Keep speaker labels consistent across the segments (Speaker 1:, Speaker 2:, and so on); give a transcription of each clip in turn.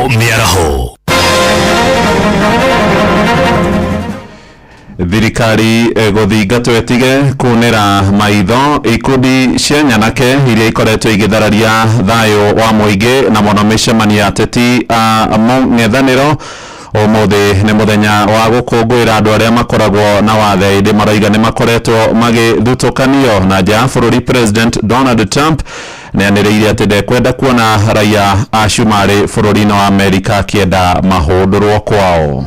Speaker 1: Mĩaraho.
Speaker 2: Thirikari gũthingatwo ĩtige kunĩra maitho ikundi cia nyanake iria ikoretwo igĩthararia thayũ wa mũingĩ na mũno mĩcemanio ya ateti a mũng'ethanĩro. Ũmũthĩ nĩ mũthenya wa gũkũngũĩra andũ arĩa makoragwo na wathe, ĩndĩ maroiga nĩ makoretwo magĩthutũkanio. Na nja ya bũrũri, President Donald Trump nĩ anĩrĩire atĩ ndekwenda kuona raia a cumarĩ bũrũri-inĩ wa Amerika, akĩenda mahũndũrwo kwao.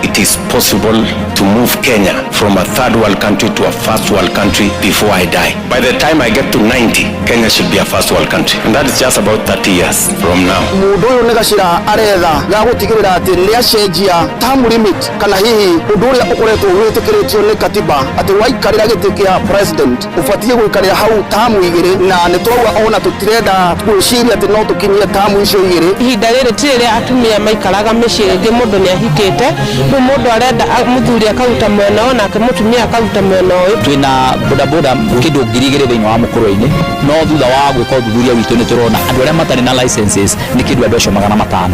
Speaker 3: It is possible to move Kenya from a third world country to a first world country before I die. By the time I get to 90, Kenya should be a first world country. And that is just about 30 years from now.
Speaker 4: Mundu uyu nĩ gacĩra aretha ga gũtigĩrĩra atĩ nĩ acenjia term limit, kana hihi ũndũ ũrĩa ũkoretwo wĩtĩkĩrĩtio nĩ katiba atĩ waikarĩra gĩtĩ kĩa president ũbatiĩ gũikarĩra hau tamu 2, na nĩ tũrauga ona tũtirenda gwĩciria atĩ no tũkinyie tamu icio 2.
Speaker 5: Ihinda rĩrĩ ti rĩrĩa atumia maikaraga mĩciĩ ĩngĩ, mũndũ nĩ ahikĩte, rĩu mũndũ arenda mũthuri akaruta mwena ũyũ nake mũtumia akaruta mwena ũyũ.
Speaker 6: Twĩna bodaboda kĩndũ 2000 thĩinĩ wa mũkũrwe-inĩ, no thutha wa gwĩka ũthuthuria witũ nĩ tũrona andũ arĩa matarĩ na licenses nĩ kĩndũ andũ acio 500.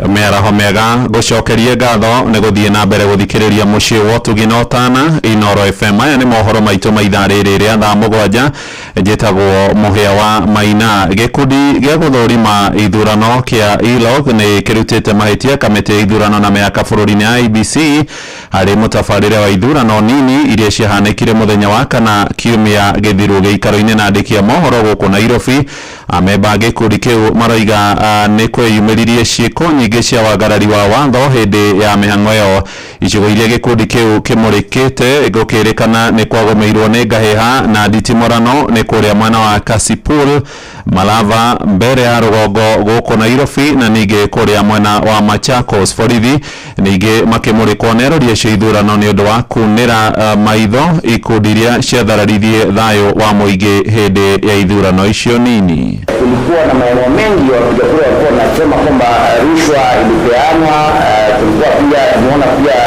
Speaker 2: Mĩaraho mĩega, gũcokerie ngatho nĩ gũthiĩ na mbere gũthikĩrĩria mũciĩ wa ũtugi na ũtana, Inoro FM. Aya nĩ mohoro maitũ ma ithaa rĩrĩ rĩa thaa 7. Njĩtagwo Mũhĩa wa Maina. Gĩkundi gĩa gũthũrima ithurano kĩa ILOG nĩ kĩrutĩte mahĩtia kamĩtĩ ya ithurano na mĩhaka bũrũri-inĩ IEBC harĩ mũtabarĩre wa ithurano nini iria ciahanĩkire mũthenya wa kana kiumia gĩthiru. Gĩikaro-inĩ na andĩki a mohoro gũkũ Nairobi, amemba a gĩkundi kĩu maroiga nĩ kwĩyumĩririe ciĩko nyingĩ cia wagarari wa watho hĩndĩ ya mĩhang'o ĩyo. Icigo iria gĩkundi kĩu kĩmũrĩkĩte gũkĩrĩkana nĩ kwagũmĩirwo nĩ ngahĩha na nditimũrano nĩ kũrĩa mwena wa Kasipul, Malava, mbere ya rũgongo gũkũ Nairobi, na ningĩ kũrĩa mwena wa Machakos. Borithi ningĩ makĩmũrĩkwo nĩ arori acio ithurano nĩ ũndũ wa kunĩra maitho ikundi iria ciathararirie thayũ wa mũingĩ hĩndĩ ya ithurano icio nini.
Speaker 7: Kulikuwa na maeneo mengi wapiga kura walikuwa wanasema kwamba rushwa ilipeanwa. Kulikuwa pia tumeona pia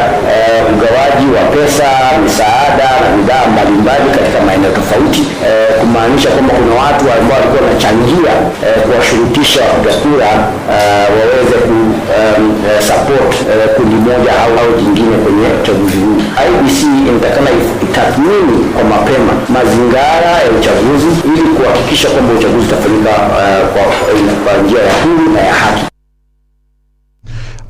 Speaker 7: ugawaji wa pesa, misaada na bidhaa mbalimbali katika maeneo tofauti, kumaanisha kwamba kuna watu ambao walikuwa wanachangia kuwashurutisha wapiga kura waweze ku support kundi moja au jingine kwenye uchaguzi huu. IEBC inatakana itathmini kwa mapema mazingara ya uchaguzi ili kuhakikisha kwamba uchaguzi utafanyika kwa njia ya huru na ya haki.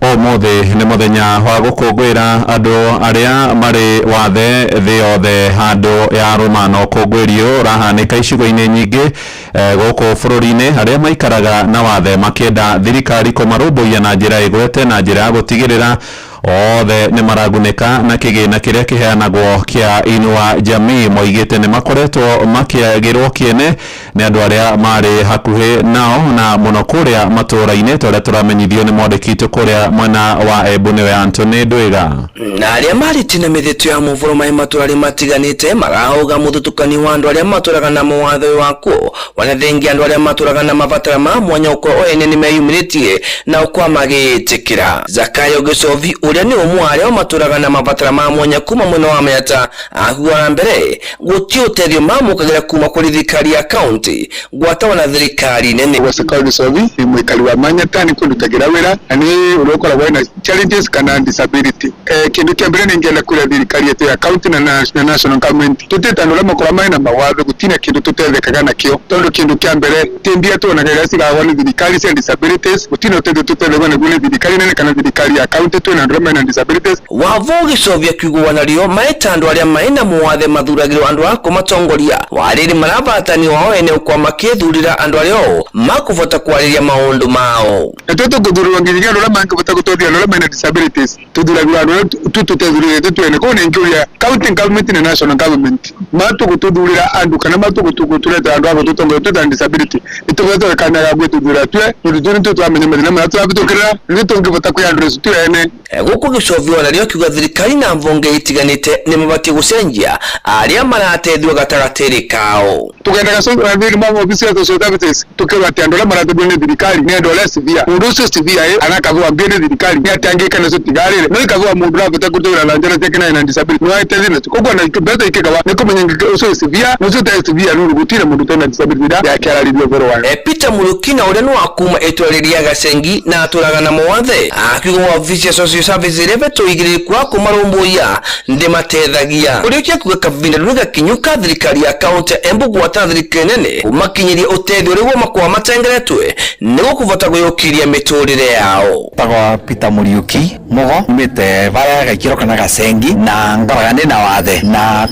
Speaker 2: Ũmũthĩ nĩ mũthenya wa gũkũngũĩra andũ arĩa marĩ wathe thĩ yothe handũ ya rũmano. Ũkũngũĩri ũyũ ũrahanĩka icigo-inĩ nyingĩ gũkũ bũrũri-inĩ, arĩa maikaraga na wathe makĩenda thirikari kũmarũmbũiya na njĩra ĩgwete na njĩra ya gũtigĩrĩra othe nĩ maragunĩka na kĩgĩna kĩrĩa kĩheanagwo kĩa Inua Jamii. Moigĩte nĩ makoretwo makĩagĩrwo kĩene nĩ andũ arĩa marĩ hakuhĩ nao, na mũno kũrĩa matũũra-inĩ, ta ũrĩa tũramenyithio nĩ mwandĩki witũ kũrĩa mwena wa Embu, nĩwe Anthony Ndwiga.
Speaker 8: Na arĩa marĩtie na mĩthĩtũ ya mohoro mai matũra matiganĩte marahũga mũthutũkanio wa andũ arĩa matũraga na mawatho wakuo wanathengia andũ arĩa matũraga na mabatara ma mwanya ũkorwo ene nĩ meyumĩrĩtie na ũkwa magĩtĩkĩra. Zakayo Gĩcovi, ũrĩa nĩ ũmwe wa arĩa matũraga na mabatara ma mwanya kuma mwena wa Mĩata, ahuara mbere gũtirĩ ũteithio mamũkagĩra kuma kũrĩ thirikari ya kaunti gwatawa na thirikari nene.
Speaker 9: Zakayo Gicovi ni mwikari wa Manyata, ni kundutagira wira na ni uria ukoragwo na challenges kana disability. Kindu kia mbere ningienda kwira thirikari yetu ya county na national government, tutite andu aria makoragwo mena mawathe gutina kindu tutethekaga nakio, tondu kindu kia mbere ti mbia tuonaga iria cigagwo ni thirikari cia disabilities, gutina utethio tutethagwo naguo ni thirikari nene kana thirikari ya county twina andu aria mena disabilities.
Speaker 8: Wavo gĩcovia kiugo nario maeta andũ arĩa maina mawathe mathuragĩrwo andũ a kũmatongoria warĩrĩ marabatani wao ene ũkwa makĩthurĩra andũ arĩa o makũbota kwarĩria maũndũ mao.
Speaker 9: Na tũ tũkũthurĩrwo nginya andũ arĩa mangĩbota gũteithia andũ arĩa mena disabilities, tũthuragĩrwo andũ arĩa tu tũtethurĩte twene. Koguo nĩ county government na national government matũgũtũthurĩra andũ kana matũgũtũretera andũ a gũtũtongoria twĩta disability, nĩtũgetwo kanya ga gwĩthuthura twe, tondũ tũ nĩtũ tũramenya mathĩna marĩa tũrahĩtũkĩra, nĩ tũngĩbota kwĩ address twene.
Speaker 8: Gũkũ gĩcovio narĩo akiuga thirikari na mbunge itiganĩte nĩ mabatiĩ gũcenjia arĩa marateithio gatagatĩ kao.
Speaker 9: Tugendaga thĩinĩ wa ofisi ya social services, tukirwo atĩ andũ arĩa marateithio nĩ thirikari nĩ andũ arĩa severe. Mũndũ ũcio severe ĩ anakagwa ngĩ nĩ thirikari nĩ atĩ angĩka nacio tigarĩre no ikagwa mũndũ ũrabata kũruta wĩra na njara ciake na disability no ateithie nacio. Koguo na mbeca ikĩgawa nĩ kũmenya ũcio severe na ũcio ũtarĩ severe, nĩ gũtirĩ mũndũ ũtarĩ na disability yake ararĩria ũhoro wayo.
Speaker 8: Peter Mũrũkina ũrĩa nĩ wa kuma itũra rĩrĩa Gacengi na atũraga na mawathe akiuga wabici ya social services ĩrĩa ĩbetwo igĩrĩrĩku wa kũmarũmbũiya ndĩmatethagia. Ũrĩa akiuga kavinda rĩu gakinyũka thirikari ya kaunti ya Embu gwatana thirikari nene kũmakinyĩria ũteithio ũrĩa makoragwo matengeretwe nĩguo kũbota gwĩũkĩria mĩtũrĩre yao.
Speaker 1: Tagwa Peter Muriuki Mugo, umite varia Gaikiro kana Gacengi, na ngoraga ndina wathe na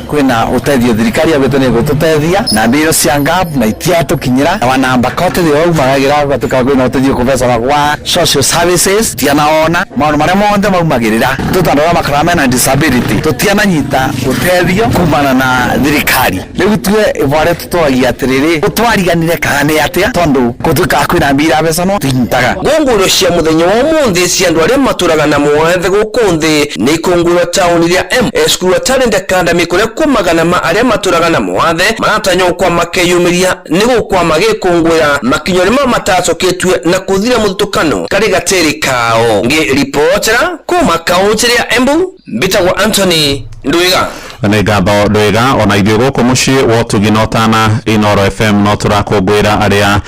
Speaker 1: kwina utethio thirikari yagwitwo ni gututethia na mbiro cia ngap na itiatukinyira na wanamba ka utethio waumagira gwatuka kwina utethio kubecana gwa social services tianaona maundu maria monthe maumagirira tutandu aria makoragwa mena disability tutiananyita utethio kumana na thirikari. Riu tue ivare tutwagia atiriri tutwariganire kana ni atia tondu gutuikaga kwina mbira mbeca tunyitaga.
Speaker 8: Ngũngũĩro cia mũthenya wa ũmũthĩ cia andũ arĩa matũraga na mawathe gũkũ thĩ nĩ ikũngũĩro taũni rĩa M cukuru wa Talent Academy kũrĩa kumagana ma arĩa matũraga na mawathe maratanywo gũkorwo makĩyumĩria nĩ gũkorwo magĩkũngũĩra makinya arĩa matacoketue na kũthira mũthutũkano karĩ gatĩrĩ kao. Ngĩribotera kuma kaũntĩ rĩa Embu, mbĩtagwo Anthony Ndwiga.
Speaker 2: Nĩ ngatho Ndwiga. Ona ithuĩ gũkũ mũciĩ wa ũtugi na ũtana Inooro FM no tũrakũngũĩra arĩa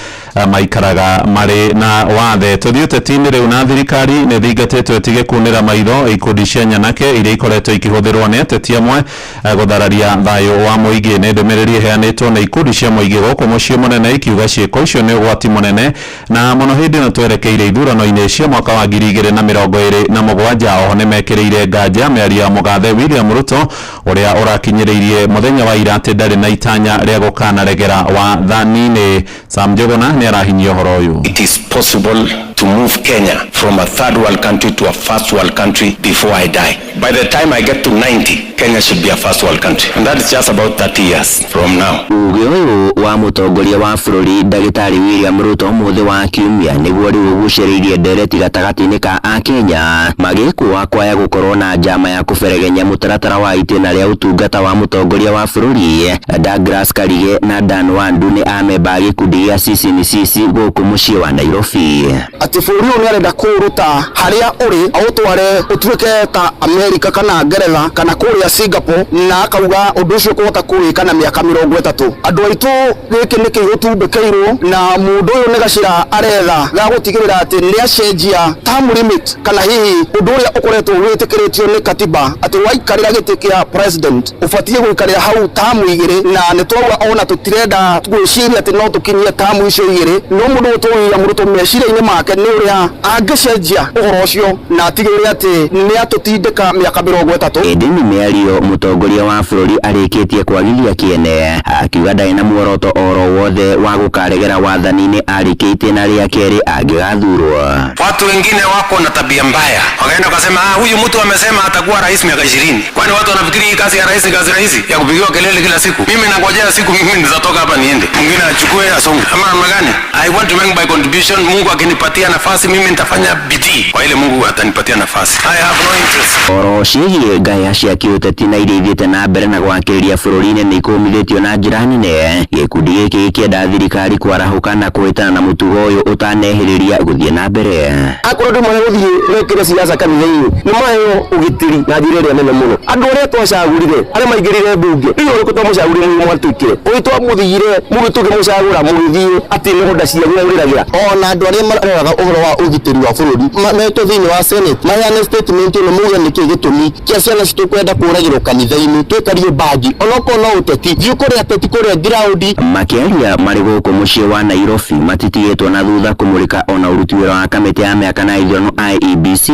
Speaker 2: maikaraga marĩ na wathe. Tũthiĩ ũteti-inĩ rĩu, na thirikari nĩ thingatĩtwo ĩtige kunĩra maitho ikundi cia nyanake iria ikoretwo ikĩhũthĩrwo nĩ ateti amwe gũthararia thayũ wa mũingĩ. Nĩ ndũmĩrĩri ĩheanĩtwo nĩ ikundi cia mũingĩ gũkũ mũciĩ mũnene ikiuga ciĩko icio nĩ ũgwati mũnene na mũno hĩndĩ ĩno twerekeire ithurano-inĩ cia mwaka wa 2027. Oho nĩ mekĩrĩire nganja mĩario ya mũgathe William Ruto ũrĩa ũrakinyĩrĩirie mũthenya wa ira atĩ ndarĩ na itanya rĩa gũkanaregera wathani-inĩ. Sam Njuguna nĩ arahinyia ũhoro ũyũ.
Speaker 3: It is possible to move Kenya from a third world country to a first world country before I die. By the time I get to 90, Kenya should be a first world country. And that is just about 30 years from now.
Speaker 7: Uge ũyũ wa mũtongoria wa bũrũri ndagĩtarĩ William Ruto mũthĩ wa kiumia nĩguo rĩu ũgucĩrĩirie ndereti gatagatĩ-inĩ ka akenya magĩkũa kwaya gũkorwo na njama ya kũberegenya mũtaratara wa itĩna rĩa ũtungata wa mũtongoria wa bũrũri. Douglas Karige na Dan Wandu nĩ amemba a gĩkundi gĩa Sisi ni Sisi gũkũ mũciĩ wa Nairobi.
Speaker 4: Atĩ bũrũri ũyũ nĩarenda kũũruta harĩa ũrĩ aũtware ũtuĩke ta Amerika kana Ngeretha kana kũrĩa Singapore, na akauga ũndũ ũcio kũhota kũwĩka na mĩaka 30. Andũ aitũ, gĩkĩ nĩ kĩihũ tumbĩkĩirwo na mũndũ ũyũ nĩ gacĩra aretha ga gũtigĩrĩra atĩ nĩ acenjia term limit kana hihi ũndũ ũrĩa ũkoretwo wĩtĩkĩrĩtio nĩ katiba atĩ waikarĩra gĩtĩ kĩa president ũbatiĩ gũikarĩra hau tamu igĩrĩ, na nĩ twauga ona tũtirenda gwĩciria atĩ no tũkinyie tamu icio igĩrĩ, no mũndũ ũyũ William Ruto meciria-inĩ make nĩ ũrĩa angĩcenjia ũhoro ũcio na atigĩrĩre atĩ nĩ atũtindĩka mĩaka 30.
Speaker 7: Ĩndĩ nĩ mĩario mũtongoria wa bũrũri arĩkĩtie kwagithia kĩene akiuga ndarĩ na muoroto oro wothe wa gũkaregera wathani-inĩ arĩkia itĩna rĩa kerĩ angĩgathurwo.
Speaker 3: Watu wengine wako na tabia mbaya, wakaenda wakasema, "Ah, huyu mtu amesema atakuwa rais miaka 20." Kwani watu wanafikiri hii kazi ya rais ni kazi rahisi ya kupigiwa kelele kila siku? Mimi nangojea siku mimi nitatoka hapa niende, mwingine achukue asonge, ama namna gani? I want to make my contribution. Mungu akinipatia nafasi, mimi nitafanya bidii kwa ile Mungu atanipatia nafasi. I have no interest.
Speaker 7: Oro ciĩgiĩ ngaya cia kĩũteti na iria ithiĩte na mbere na gwakĩrĩria bũrũri-inĩ nĩ ikũmithĩtio na njĩra nene, gĩkundi gĩkĩ gĩkĩenda thirikari kwarahũka na kũhĩtana na mũtugo ũyũ ũtanehĩrĩria gũthiĩ na mbere.
Speaker 4: Akorwo ndũ mara gũthiĩ mekĩre siasa kanitha-inĩ nĩ maheo ũgitĩri na njĩra ĩrĩa nene mũno. Andũ arĩa twacagũrire arĩa maingĩrire mbunge rĩu ũrĩkũ twamũcagũrire nĩguo mwatwĩkire ũyũ twamũthire mũgĩtũkĩmũcagũra mũgĩthiĩ atĩ mĩgũnda cianyu ũrĩragĩra. Ona andũ arĩa maroraga ũhoro wa ũgitĩri wa bũrũri metwo thĩinĩ wa Senate maheane statement ĩno mauge nĩkĩ gĩtũmi kĩa ciana citũ kwenda kũragĩrwo kanitha-inĩ twĩkario bangi onokorwo no ũteti thiĩ kũrĩa ateti kũrĩa ground.
Speaker 7: Makĩaria marĩ gũkũ mũciĩ wa Nairobi matitigĩtwo na thutha kũmũrĩka ona ũruti wĩra wa kamĩtĩ ya mĩaka na ithurano IEBC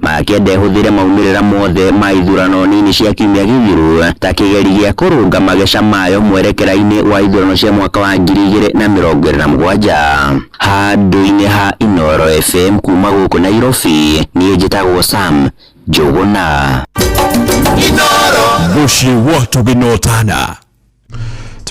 Speaker 7: makĩenda ĩhũthĩre maumĩrĩra mothe ma ithurano nini cia kiumia gĩthiru ta kĩgeri gĩa kũrũnga mageca mayo mwerekera-inĩ wa ithurano cia mwaka wa 2027. Handũ-inĩ ha Inooro FM kuma gũkũ Nairobi, niĩ njĩtagwo Sam Njũgũna.
Speaker 10: Mũciĩ wa Ũtugi na Ũtana.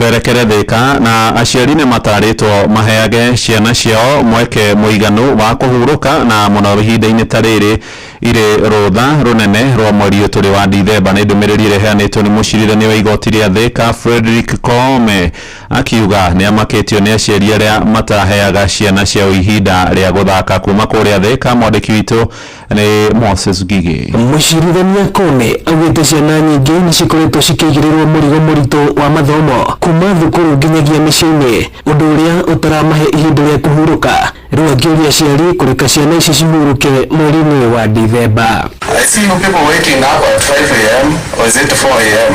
Speaker 2: Twerekere Thika na aciari nĩ matarĩtwo maheage ciana ciao mweke mũiganu wa kũhurũka na mũno ihinda-inĩ ta rĩrĩ irĩ rũtha rũnene rwa mweri ũyũ tũrĩ wa Dithemba. Nĩ ndũmĩrĩri ĩrĩa ĩheanĩtwo nĩ mũcirithania wa igoti rĩa Thika Frederick Koome akiuga nĩ amakĩtio nĩ aciari arĩa mataheaga ciana ciao ihinda rĩa gũthaka. Kuma kũrĩa Thika mwandĩki witũ nĩ Moses Ngigĩ.
Speaker 10: Mũcirithania Koome augĩte ciana nyingĩ nĩ cikoretwo cikĩigĩrĩrwo mũrigo mũritũ wa mathomo kuma thukuru nginyagia mĩciĩ-inĩ, ũndũ ũrĩa ũtaramahe ihinda rĩa kũhurũka. Rĩu akĩũria aciari kũreka ciana ici cihurũke mweri-inĩ wa Dithemba.
Speaker 11: I see you people waking up at 5 a.m. or is it 4 a.m.?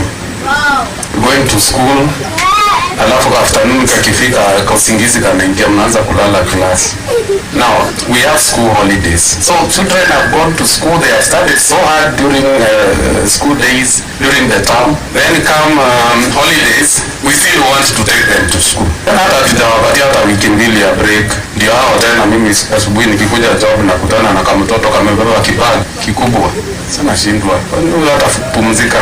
Speaker 11: Going to school. Alafu afternoon kakifika, kausingizi kanaingia, mnaanza kulala class. Now, we have school holidays. So children have gone to school, they have studied so hard during school days, during the term. Then come holidays, we still want to take them to school. Tena hata hatujawapatia hata wiki mbili ya break. Ndio hao tena, mimi asubuhi nikikuja job nakutana na kamtoto kamebeba kibag kikubwa. Sasa nashindwa. Kwani huyu hata pumzika?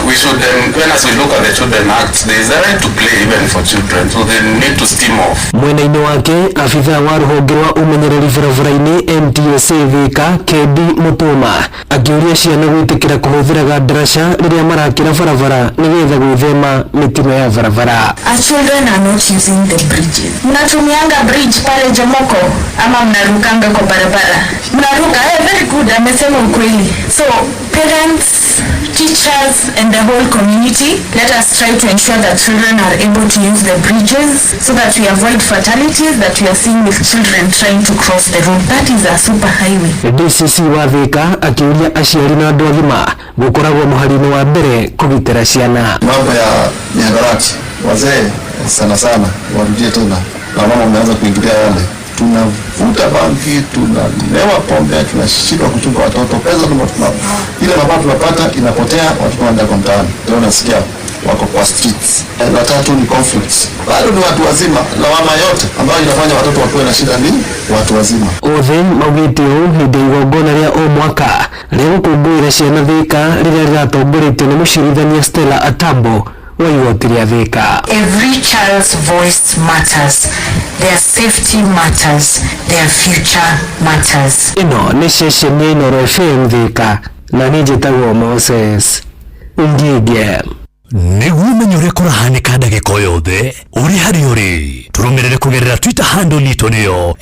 Speaker 11: We should then, when as we look at the Children Act, there is a right to play even for children, so they need to steam off.
Speaker 10: Mwena-inĩ wake, abithaa wa rũhonge rwa ũmenyereri barabara-inĩ NTSA Thika, KD Mũtũma, akĩũria ciana gwĩtĩkĩra kũhũthĩraga ndaraca rĩrĩa marakĩra barabara nĩgetha gwĩthema mĩtino ya barabara.
Speaker 12: Our children are not using the bridges. Mnatumianga bridge pale Jomoko ama mnarukanga kwa barabara? Mnaruka, eh, very good, amesema ukweli. So parents, teachers and the whole community, let us try to ensure that children are able to use the bridges so that we avoid fatalities that we are seeing with children trying to cross the road. That is a super highway.
Speaker 10: DCC wa Thika akĩũria aciari na andũ agima gũkoragwo mũhari-inĩ wa mbere kũgitĩra ciana.
Speaker 13: Mambo ya mihadarati, wazee sana sana warudie tena, na mama wameanza kuingilia yale. Tunavuta bangi, tunalewa pombe, tunashindwa kuchunga watoto. Pesa ile mapato tunapata inapotea, watoto wanaenda kwa mtaani, ndio nasikia wako kwa streets. La tatu ni conflicts. Bado ni watu wazima, lawama yote ambayo inafanya watoto wakuwe na shida ni watu wazima.
Speaker 10: Othe maugĩte ũũ hĩndĩ ya igongona rĩa o mwaka rĩa gũkũngũĩra ciana Thika rĩrĩa rĩratongoretio nĩ mũcirithania Stella Atambo wa igoti rĩa Thika.
Speaker 12: Every child's voice matters. Their safety matters. Their future matters.
Speaker 10: Ĩno nĩ ceceni ya Inooro FM Thika na niĩ njĩtagwo Moses Ngige.
Speaker 14: Nĩguo ũmenye ũrĩa kũrahanĩka ndagĩka o yothe ũrĩ harĩa ũrĩ, tũrũmĩrĩre kũgerera Twitter handle itũ, nĩyo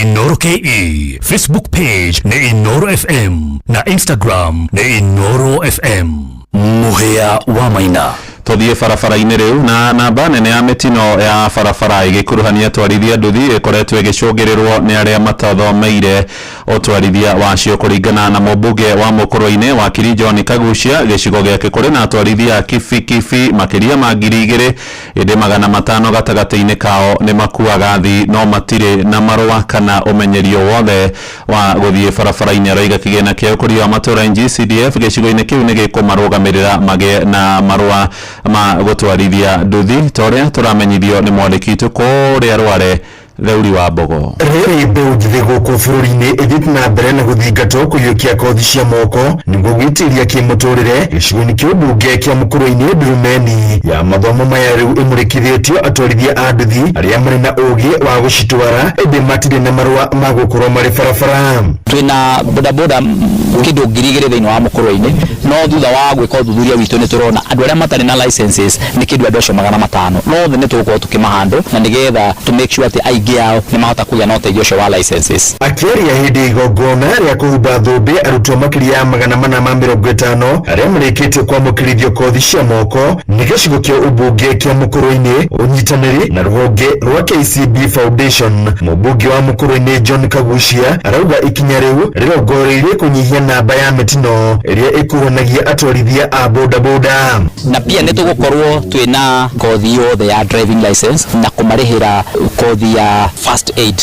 Speaker 14: @InooroKE, Facebook page nĩ Inooro FM na Instagram nĩ Inooro FM. Mũhĩa wa Maina.
Speaker 2: Tuthiĩ barabara-inĩ rĩu na namba nene ya mĩtino ya barabara ĩgĩkuruhania atwarithia nduthi ĩkoretwo ĩgĩcũngĩrĩrwo nĩ arĩa matathomeire ũtwarithia wacio. Kũringana na mũmbunge wa Mũkũrwe-inĩ, wakiri John Kagucia, gĩcigo gĩake kũrĩ na atwarithia a kibikibi makĩria ma 2500, ĩndĩ 500 gatagatĩ-inĩ kao nĩ makuaga thi no matirĩ na marũa kana ũmenyerio wothe wa gũthiĩ barabara-inĩ. Aroiga kĩgĩna kĩa ũkũria wa matũũra NGCDF gĩcigo-inĩ kĩu nĩ gĩkũmarũgamĩrĩra magĩe na marũa ma gũtwarithia nduthi, ta ũrĩa tũramenyithio nĩ mwandĩki witũ kũrĩa Rware, Theuri wa Mbogo.
Speaker 15: Rĩrĩ mbeũ njĩthĩ gũkũ bũrũri-inĩ ĩthiĩte na mbere na gũthingatwo kũiyũkia kothi cia moko nĩguo gwĩtiria kĩmũtũrĩre, gĩcigo-inĩ kĩa ũmbunge kĩa Mũkũrwe-inĩ ndurumeni ya mathomo maya rĩu ĩmũrĩkithĩtio atwarithia a nduthi arĩa marĩ na ũgĩ wa gũcitwara ĩndĩ matirĩ na marũa ma gũkorwo marĩ barabara.
Speaker 6: Twina bodaboda kĩndũ 2000 thĩinĩ wa Mũkũrwe-inĩ, no thutha wa gwĩka ũthuthuria witũ nĩ tũrona andũ arĩa matarĩ na licenses nĩ kĩndũ andũ acio 500. No othe nĩ tũgũkorwo tũkĩmahandle na nĩgetha to make sure atĩ aingĩ ao nĩ mahota kũgĩa na ũteithio ũcio wa licenses.
Speaker 15: Akĩaria hĩndĩ ya igongona rĩa kũhumba thũmbĩ arutwo makĩria ya 450 arĩa marĩkĩtie kwamũkĩrithio kothi cia moko nĩ gĩcigo kĩa ũmbunge kĩa Mũkũrwe-inĩ ũnyitanĩri na rũhonge rwa KCB Foundation, mũmbunge wa Mũkũrwe-inĩ John Kagucia arauga ikinya rĩu rĩrongoreirie kũnyihia namba ya mĩtino ĩrĩa ĩkuruhanagia atwarithia a bodaboda.
Speaker 6: Na pia nĩ tũgũkorwo twĩna kothi yothe ya driving license na kũmarĩhĩra kothi ya first aid,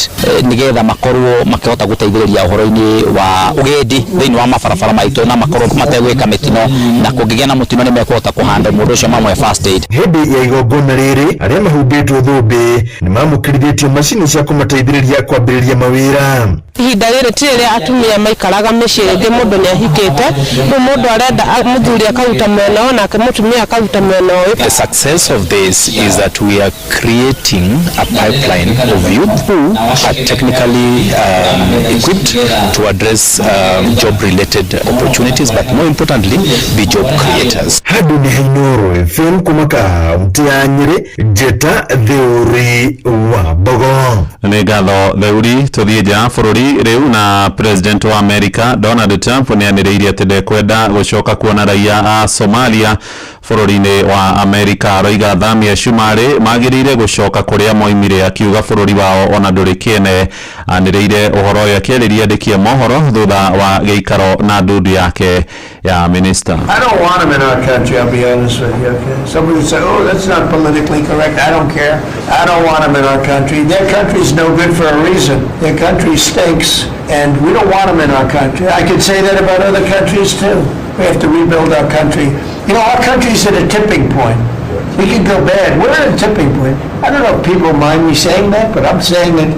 Speaker 6: nĩgetha makorwo makĩhota gũteithĩrĩria ũhoro-inĩ wa ũgendi thĩinĩ wa mabarabara maitũ na makorwo mategwĩka mĩtino, na kũngĩgĩa na mũtino nĩ mekũhota kũhandle mũndũ ũcio, mamwe first aid.
Speaker 15: Hĩndĩ ya igongona rĩrĩ, arĩa mahumbĩtwo thũmbĩ nĩ mamũkĩrithĩtio macini cia kũmateithĩrĩria kwambĩrĩria mawĩra.
Speaker 5: Ihinda rĩrĩ ti rĩrĩa atumia maikaraga mĩciĩ rĩngĩ mũndũ nĩ ahikĩte, rĩu mũndũ arenda mũthuri akaruta mwena ũyũ nake mũtumia akaruta mwena ũyũ.
Speaker 16: The success of this is that we are creating a pipeline of youth who are technically equipped to address job-related opportunities, but more importantly, be job creators.
Speaker 15: Handũ nĩ ha Inooro FM kuma kaunti ya Nyĩrĩ, Njĩta Theuri wa Mbogo.
Speaker 2: Nĩ ngatho Theuri. Tũthiĩ nja ya bũrũri rĩu, na President wa America Donald Trump nĩ anĩrĩire atĩ ndekwenda gũcoka kuona raia a Somalia bũrũri-inĩ wa Amerika. Aroiga athami a Cumarĩ magĩrĩire gũcoka kũrĩa moimire, akiuga bũrũri wao ona ndũrĩ kĩene. Anĩrĩire ũhoro ũyũ akĩarĩria andĩki a mohoro thutha wa gĩikaro na ndundu yake ya minista.
Speaker 17: I don't want them in our country, I'll be honest with you, okay? Somebody would say, "Oh, that's not politically correct." I don't care. I don't want them in our country. Their country's no good for a reason. Their country stinks, and we don't want them in our country. I could say that about other countries, too. We have to rebuild our country. Our country's at a tipping point. We could go bad. We're at a tipping point. I don't know if people mind me saying that, but I'm saying that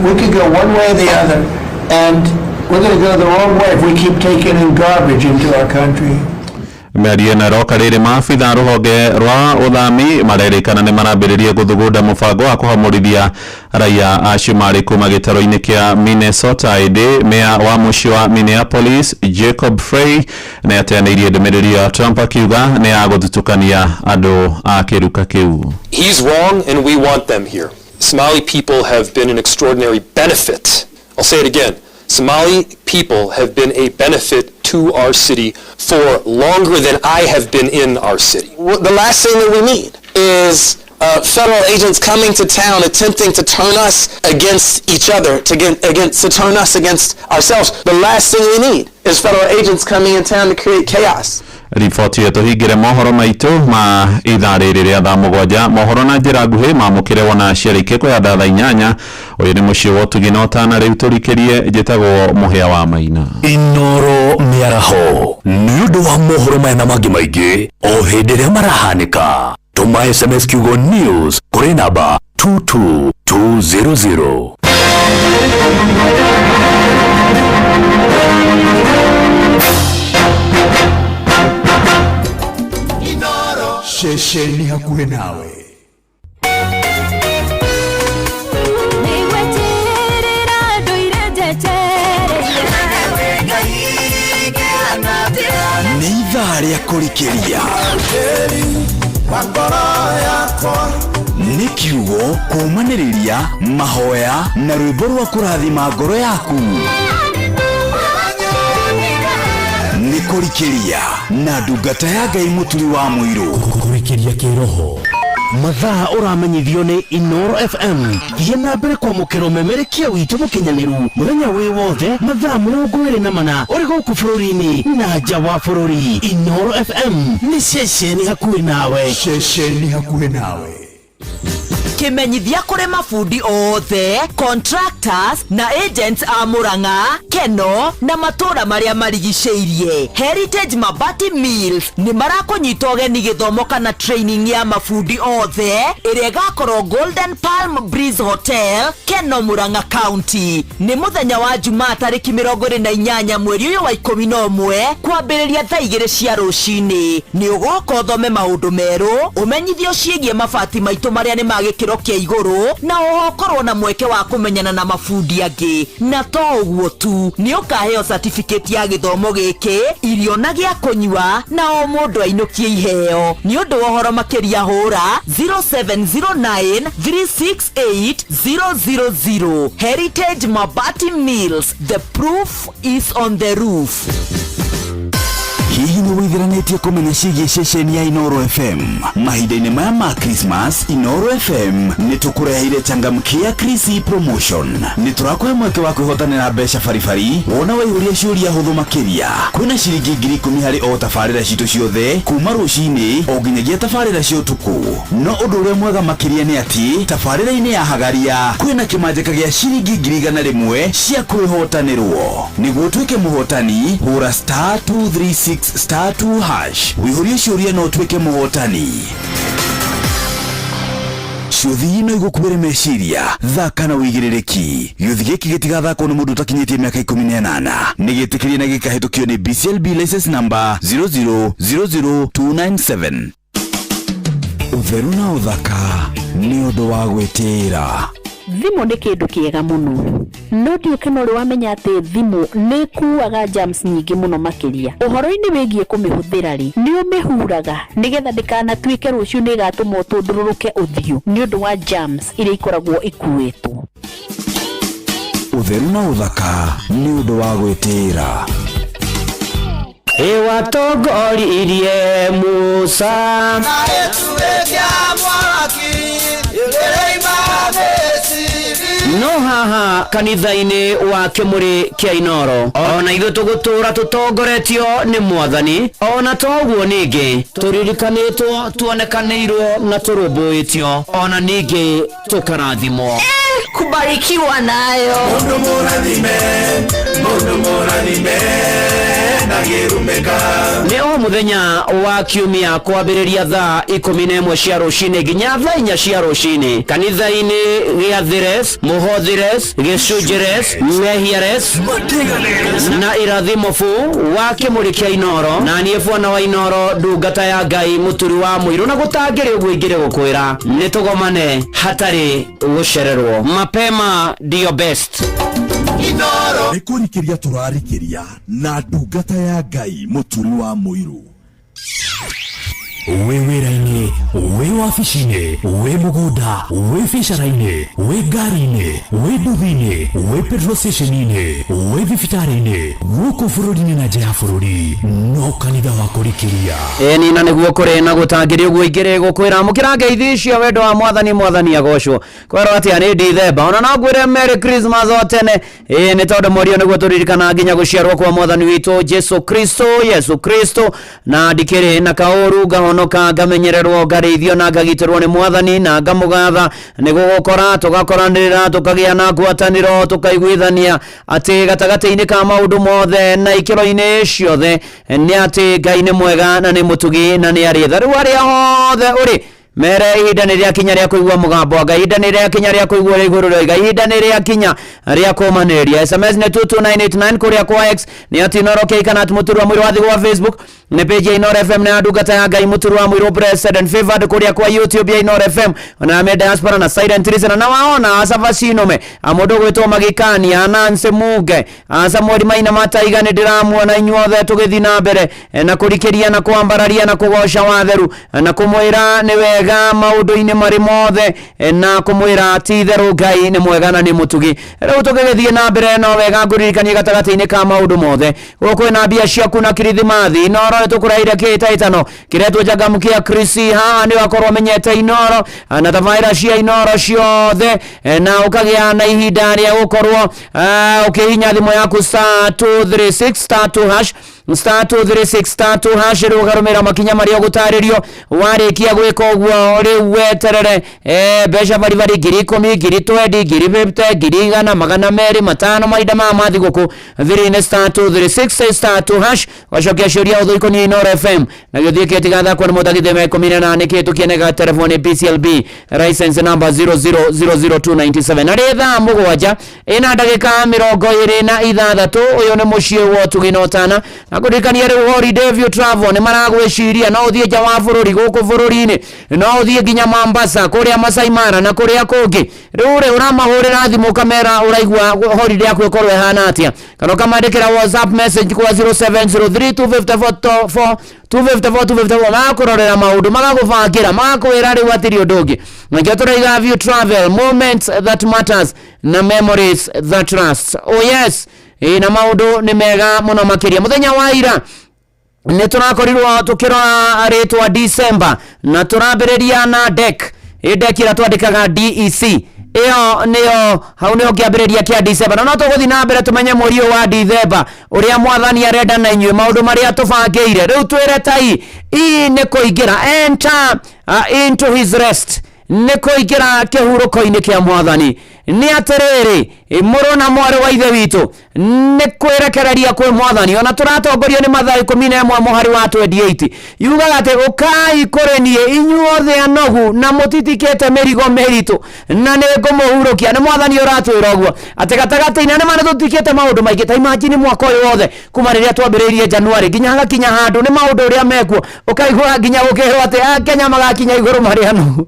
Speaker 17: we could go one way or the other, and we're going to go the wrong way if we keep taking in garbage into our country.
Speaker 2: Mĩario ĩno ĩroka rĩrĩ maabitha rũhonge rwa ũthami marerĩkana nĩ marambĩrĩria gũthugunda mũbango wa kũhamũrithia raia a Cumarĩ kuma gĩtaro-inĩ kĩa Minnesota. Ĩndĩ meya wa mũciĩ wa Minneapolis Jacob Frey nĩ ateanĩirie ndũmĩrĩri ya Trump, akiuga nĩ ya gũthutũkania andũ a kĩruka kĩu.
Speaker 18: He's wrong, and we want them here. Somali people have been an extraordinary benefit. I'll say it again. Somali people have been a benefit to our city for longer than I have been in our city.
Speaker 19: The last thing that we need is federal agents coming to town attempting to turn us against each other, to get against, to turn us against ourselves. The last thing we need is federal agents coming in town to create chaos.
Speaker 2: Riboti ĩyo tũhingĩre mohoro maitũ ma ithaa rĩrĩ rĩa thaa 7. Mohoro na njĩra nguhĩ mamũkĩre wona ciarĩkia ya thaa 8. Ũyũ nĩ mũciĩ wa ũtugi na ũtana. Rĩu tũrikĩrie, njĩtagwo Mũhĩa wa Maina.
Speaker 14: Inoro mĩaraho nĩ ũndũ wa mohoro maya na mangĩ maingĩ o hĩndĩ ĩrĩa marahanĩka, tũma SMS kiugo news kũrĩ namba 22200.
Speaker 20: Ceceni hakuhĩ nawe.
Speaker 21: Nĩgweterera ndũire njetereire.
Speaker 20: Nĩ ithaa rĩa kũrikĩria, nĩ kiugo kũũmanĩrĩria, mahoya na rwĩmbo rwa kũrathima ngoro yaku. Nĩ kũrikĩria na ndungata ya Ngai Mũturi wa Mũirũ.
Speaker 14: Kũrikĩria kĩroho mathaa ũramenyithio nĩ Inoro FM. Thiĩ na mbere kwamũkĩra ũmemerekia witũ mũkinyanĩru mũthenya wĩ wothe mathaa 24 ũrĩ gũkũ bũrũri-inĩ na nja wa bũrũri. Inoro FM nĩ ceceni hakuhĩ nawe.
Speaker 20: Ceceni hakuhĩ nawe.
Speaker 22: Kimenyithia kũrĩ mabundi othe, contractors na agents a Murang'a, Keno na matũra marĩa marigicĩirie. Heritage Mabati Mills nĩ marakũnyita ũgeni gĩthomo kana training ya mabundi othe ĩrĩa ĩgakorwo Golden Palm Breeze Hotel, Keno, Murang'a County. Nĩ mũthenya wa Jumaa tarĩki 28 mweri ũyũ wa 11 kwambĩrĩria thaa 2 cia rũcinĩ. Nĩ ũgoka ũthome maũndũ merũ, ũmenyithio ciĩgiĩ mabati maitũ marĩa nĩ ma gĩkĩro kĩa igũrũ, na oho ũkorwo na mweke wa kũmenyana na mabundi angĩ. Na to ũguo tu, nĩ ũkaheo certificate ya gĩthomo gĩkĩ, irio na gĩa kũnyua, na o mũndũ ainũkie iheo. Nĩ ũndũ wa ũhoro makĩria hũra 0709 368 000. Heritage Mabati Mills, the proof is on the roof.
Speaker 20: Hihi nĩ wĩitheranĩtie kũmenya ciĩgiĩ ceceni ya Inoro FM? Mahinda-inĩ maya ma Christmas, Inoro FM nĩ tũkũreheire changamkia Krisi promotion. Nĩ tũrakũhe mweke wa kwĩhotanĩra mbeca baribari wona waihũria ciũria hũthũ makĩria. Kwĩna ciringi 10,000 harĩ o tabarĩra citũ ciothe kuma rũcinĩ o nginyagia tabarĩra cia ũtukũ. No ũndũ ũrĩa mwega makĩria nĩ atĩ tabarĩra-inĩ ya Hagaria kwĩna kĩmanjĩka gĩa ciringi 100,000 cia kwĩhotanĩrwo. Nĩguo ũtuĩke mũhotani, hũra *236*2# wĩihũrie ciũria na ũtuĩke mũhotani. Ciũthi no igũkuĩre meciria, thaka na ũigĩrĩrĩki. Gĩũthi gĩkĩ gĩtigathakwo nĩ mũndũ ũtakinyĩtie mĩaka 18. Nĩ gĩtĩkĩrie na gĩkahĩtũkio nĩ BCLB license number 0000297. Ũtheru na ũthaka nĩ ũndũ wa gwĩtĩĩra.
Speaker 1: Thimũ nĩ kĩndũ kĩega mũno, no ndiũĩ kana ũrĩ wamenya atĩ thimũ nĩ ĩkuaga germs nyingĩ mũno makĩria. Ũhoro-inĩ wĩgiĩ kũmĩhũthĩra-rĩ, nĩ ũmĩhuraga nĩgetha ndĩkanatuĩke rũciũ nĩ ĩgatũma ũtũndũrũrũke ũthiũ nĩ ũndũ wa germs iria ikoragwo ikuĩtwo.
Speaker 20: Ũtheru na ũthaka nĩ ũndũ wa gwĩtĩĩra.
Speaker 9: Ĩ watongoririe Musa.
Speaker 23: Na gĩtugĩ kĩa mwaki kĩroima Misiri.
Speaker 9: No haha kanitha-inĩ wa kĩmũrĩ kĩa Inoro ona ithuĩ tũgũtũra tũtongoretio nĩ mwathani ona toguo ningĩ tũririkanĩtwo tuonekanĩirwo na tũrũmbũĩtio ona ningĩ tũkarathimwo.
Speaker 22: Kubarikiwa nayo.
Speaker 23: Mundu mũrathime, mundu mũrathime, ndangĩrumĩka.
Speaker 9: Nĩ o mũthenya wa kiumia kwambĩrĩria thaa 11 cia rũcinĩ nginya thaa 4 cia rũcinĩ kanitha-inĩ gĩa Thires, Mũhothires, Gĩcunjĩres, Mehiares na Irathimo bu wa kĩmũrĩ kĩa Inoro na niĩ bwana wa Inoro ndungata ya Ngai mũturi wa mũirũ na gũtangĩrĩ ũguo ingĩrĩ gũkwĩra nĩ tũgomane hatarĩ gũcererwo. Mapema ndiyo best.
Speaker 24: Nĩ kũrikĩria tũrarikĩria na ndungata ya Ngai mũturi wa mũirũ.
Speaker 14: Wĩ wĩra-inĩ, wĩ wabici-inĩ, wĩ mũgũnda, wĩ biacara-inĩ, wĩ ngari-inĩ, wĩ nduthi-inĩ, wĩ petrol station-inĩ, wĩ thibitarĩ-inĩ, gũkũ bũrũri-inĩ na nja ya bũrũri, no kanitha wa kũrikĩria.
Speaker 9: Ĩni na nĩguo kũrĩ na gũtangĩrĩ ũguo ingĩrĩ gũkwĩra amũkĩra ngeithi cia wendo wa mwathani mwathani agocwo. Kwerwo atĩa nĩ Dithemba ona no ngwĩre Merry Christmas o tene. Ĩĩ nĩ tondũ mweri ũyũ nĩguo tũririkanaga nginya gũciarwo kwa mwathani witũ Jesu Kristo, Yesu Kristo, na ndikĩrĩ na kaũru ngahonoka ngamenyererwo ngarĩithio na ngagitĩrwo nĩ mwathani na ngamũgatha nĩ gũgũkora tũgakoranĩrĩra tũkagĩa na ngwatanĩro tũkaiguithania atĩ gatagatĩ-inĩ ka maũndũ mothe na ikĩro-inĩ ciothe nĩ atĩ Ngai nĩ mwega na nĩ mũtugi na nĩ arĩ tha. Rĩu harĩa hothe ũrĩ mere ihinda nĩ rĩakinya rĩa kũigua mũgambo wa Ngai, ihinda nĩ rĩakinya rĩa kũigua ũrĩa igũrũ rĩoiga, ihinda nĩ rĩakinya rĩa kũmanĩrĩria. SMS nĩ 22989 kũrĩa kwa X nĩ at Inoro K kana at Mũturi wa Mũirũ, wathiĩ gwa Facebook nĩ page ya Inoro FM na ya ndungata ya Ngai Mũturi wa Mũirũ Blessed and Favored, kũrĩa kwa YouTube ya Inoro FM na me diaspora na Silent Listener na waona Asava Sinome mũndũ ũgwĩtwo Magikani Anansi Muge Samuel Maina Mataiga nĩ ndĩramuona inyuothe tũgĩthiĩ na mbere na kũrikĩria na kwambararia na kũgoca watheru na kũmwĩra nĩ wega maũndũ-inĩ marĩ mothe na kũmwĩra ti itherũ Ngai nĩ mwega na nĩ mũtugi. Rĩu tũgĩgĩthiĩ na mbere no wega ngũririkanie gatagatĩ-inĩ ka maũndũ mothe gũkũ kwĩna mbia ciaku na kirithimathi Inoro nĩ tũkũreheire kĩhĩtahĩtano kĩretwo Changamkia Krisi. Haha nĩ ũgakorwo ũmenyete Inoro na tabarĩra cia Inoro ciothe na ũkagĩa na ihinda rĩa gũkorwo ũkĩhihinya thimũ yaku star 236 star 2 hash star 236 star 2 hash rĩu ũkarũmĩrĩra makinya marĩa ũgũtarĩrio. Warĩkia gwĩka ũguo rĩu weterere mbeca baribari 10,000, 20,000, 50,000, 100,000, 200, 500 mahinda maya ma thigũkũ. Thiri-inĩ star 236 star 2 hash ũgacokia ciũria ũthũ ikoniĩ Inoro FM na gĩthiĩ kĩtigathakwo nĩ mũtagithĩ me 18 kĩhĩtũkie nĩ telefoni BCLB license number 0000297. Na rĩ thaa 7 ĩna ndagĩka 26 ũyũ nĩ mũciĩ wa ũtugi na ũtana na kũririkania rĩu Holiday View Travel nĩ maragwĩciria no ũthiĩ nja wa bũrũri gũkũ bũrũri-inĩ no ũthiĩ nginya Mombasa kũrĩa Masai Mara na kũrĩa kũngĩ. Rĩu rĩ ũramahũrĩra thimũ ũkamera ũraigua holiday yaku ĩkorwo ĩhana atĩa kana ũkamandĩkĩra WhatsApp message kwa 0703 254 254 254 magakũrorera maũndũ magagũbangĩra magakwĩra rĩu hatirĩ ũndũ ũngĩ. Nakĩo tũraiga View Travel, moments that matters na memories that last. Oh yes, na maũndũ nĩ mega mũno makĩria. Mũthenya wa ira nĩ tũrakorirwo tũkĩrora rĩtwa December na tũrambĩrĩria na DEC. Ĩ DEC ĩrĩa twandĩkaga DEC ĩyo nĩyo hau nĩho kĩambĩrĩria kĩa December na no tũgũthiĩ na mbere tũmenye mweri ũyũ wa December ũrĩa mwathani arenda na inyuĩ maũndũ marĩa tũbangĩire. Rĩu twĩre tai ii nĩ kũingĩra enter into his rest, nĩ kũingĩra kĩhurũko-inĩ kĩa mwathani. Nĩ atĩrĩrĩ mũrũ na mwarĩ wa ithe witũ Nĩ kwĩrekereria kwĩ Mwathani. Ona tũratongorio nĩ Mathayo 11 mũhari wa 28, yugaga atĩ ũkai kũrĩ niĩ inyuothe anogu na mũtitikĩte mĩrigo mĩritũ, na nĩ ngũmũhurũkia. Nĩ Mwathani ũratwĩra ũguo atĩ gatagatĩ-inĩ nĩ ma nĩ tũtitikĩte maũndũ maingĩ. Ta imagine mwaka ũyũ wothe kuma rĩrĩa twambĩrĩirie January nginya hagakinya handũ nĩ maũndũ ũrĩa mekuo, ũkaigua nginya gũkĩrwo atĩ Akenya magakinya igũrũ marĩ anogu.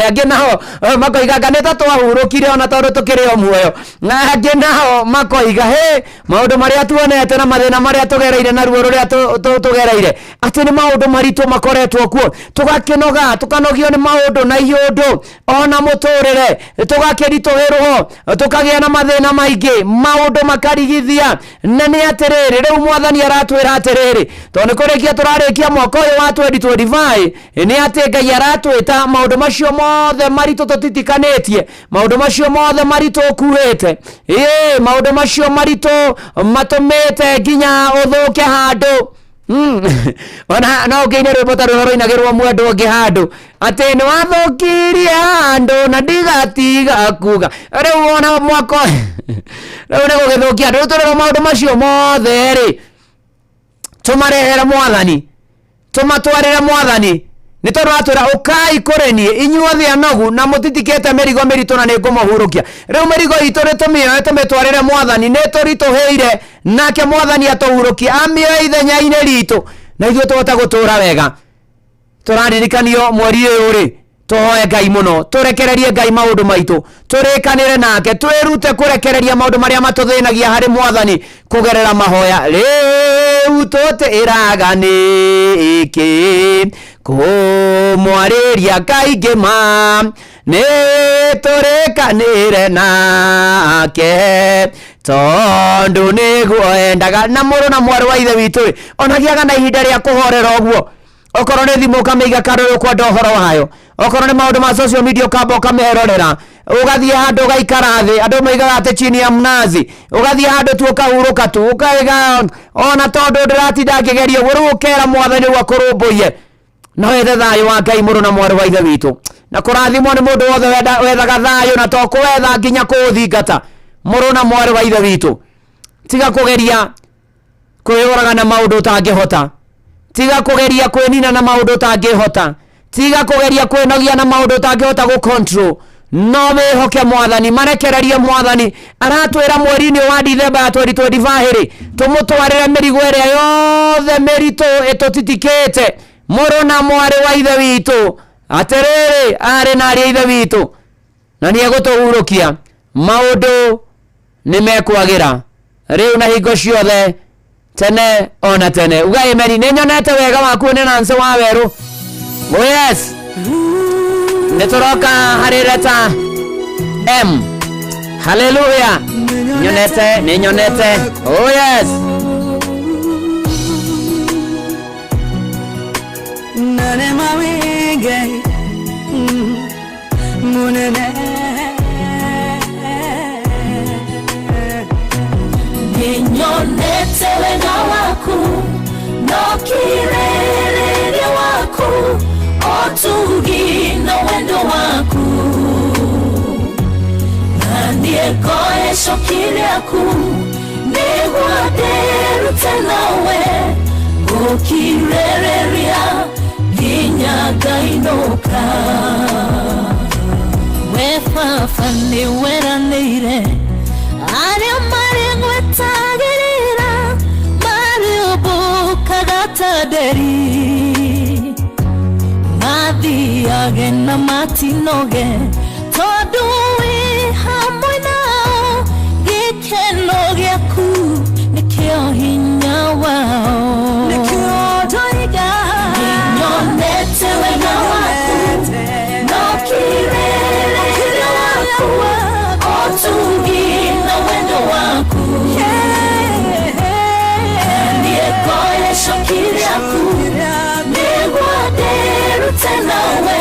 Speaker 9: Angĩ nao makoiga anga nĩ ta twahurũkire ona tondũ tũkĩrĩ o muoyo. Na angĩ nao makoiga hĩ, maũndũ marĩa tuonete na mathĩna marĩa tũgereire na ruo rũrĩa tũgereire, atĩ nĩ maũndũ maritũ makoretwo kuo, tũgakĩnoga, tũkanogio nĩ maũndũ na iũndũ ona mũtũrĩre, tũgakĩritũhĩrwo, tũkagĩa na mathĩna maingĩ, maũndũ makarigithia. Na nĩ atĩrĩrĩ, rĩu Mwathani aratwĩra atĩrĩrĩ, tondũ nĩ kũrĩkia tũrarĩkia mwaka ũyũ wa 2025, nĩ atĩ Ngai aratwĩta maũndũ macio mothe maritũ tũtitikanĩtie, maũndũ macio mothe maritũ ũkuĩte, ĩĩ, maũndũ macio maritũ matũmĩte nginya ũthũke handũ. Ona no ũkĩine rwĩmbo ta rũrĩa rũinagĩrwo mwendwa ũngĩ handũ atĩ nĩ wathũkirie handũ na ndigatiga kuga. Rĩu ona mwaka ũyũ, rĩu nĩ gũgĩthũkia andũ. Rĩu tũrĩrwo maũndũ macio mothe rĩ, tũmarehere Mwathani, tũmatwarĩre Mwathani, nĩ tondũ atwĩra ũkai kũrĩ niĩ inyuothe anogu na mũtitikĩte mĩrigo mĩritũ, na nĩ ngũmũhurũkia. Rĩu mĩrigo itũ nĩ tũmĩoe tũmĩtwarĩre Mwathani, nĩ tũritũhĩire, nake Mwathani atũhurũkie, amĩoe ithenya-inĩ ritũ, na ithuĩ tũhote gũtũra wega. Tũraririkanio mweri ũyũ rĩ, tũhoe Ngai mũno, tũrekererie Ngai maũndũ maitũ, tũrĩkanĩre nake, twĩrute kũrekereria maũndũ marĩa matũthĩnagia harĩ Mwathani kũgerera mahoya. Rĩu tũtĩraga nĩkĩ kũmwarĩria kaingĩ ma, nĩ tũrĩkanĩre nake tondũ nĩguo endaga. Na mũrũ na mwarĩ wa Ithe witũ rĩ, ona gĩaga na ihinda rĩa kũhorera ũguo. Okorwo nĩ thimũ ũkamĩiga kando ũrĩa ũkwenda ũhoro wayo, okorwo nĩ maũndũ ma social media ũkamba ũkamerorera, ũgathiĩ handũ ũgaikara thĩ. Andũ moigaga atĩ chini ya mnazi, ũgathiĩ handũ tu ũkahurũka tu, ũkaiga ona tondũ ndĩratinda ngĩgeria ũguo. Rĩu ũkera Mwathani rĩu akũrũmbũiye, no wethe thayũ wa Ngai, mũrũ na mwarĩ wa Ithe witũ. Na kũrathimwo nĩ mũndũ wothe wethaga thayũ, na to kũwetha nginya kũũthingata. Mũrũ na mwarĩ wa Ithe witũ, tiga kũgeria kwĩyũraga na maũndũ ũtangĩhota, tiga kũgeria kwĩnina na maũndũ ũtangĩhota, tiga kũgeria kwĩnogia na maũndũ ũtangĩhota gũ control, no wĩhoke Mwathani, marekererie Mwathani. Aratwĩra mweri-inĩ wa Dithemba ya 2025 rĩ, tũmũtwarĩre mĩrigo ĩrĩa yothe mĩritũ ĩtũtitikĩte. Mũrũ na mwarĩ wa Ithe witũ, atĩrĩrĩ, arĩ na arĩ a Ithe witũ, na nĩ egũtũhurũkia. Maũndũ nĩ mekwagĩra rĩu na hingo ciothe tene ona tene. Uga amen. Nĩ nyonete wega waku nĩ Nancy wa werũ. Oh yes, nĩ tũroka harĩ leta M. Haleluya, nyonete, nĩ nyonete. Oh yes.
Speaker 3: Nane mawinge munene.
Speaker 21: Nĩnyonete wega waku no kirĩrĩria waku, ũtugi na wendo waku, na niĩ ngoe icoki rĩaku nĩguo ndĩrute nawe gũkirĩrĩria nginya ngainũka. We Baba nĩ weranĩire arĩa marĩ gwetagĩrĩra marĩũmbũkaga ta nderi, mathiage na matinoge tondũ wĩ hamwe nao, gĩkeno gĩaku nĩkĩo hinya wao. Nĩkĩo ndoiga nĩnyonete wega waku no kirĩrĩria waku, ũtugi na wendo waku, niĩ ngoe icoki rĩaku nĩguo ndĩrute nawe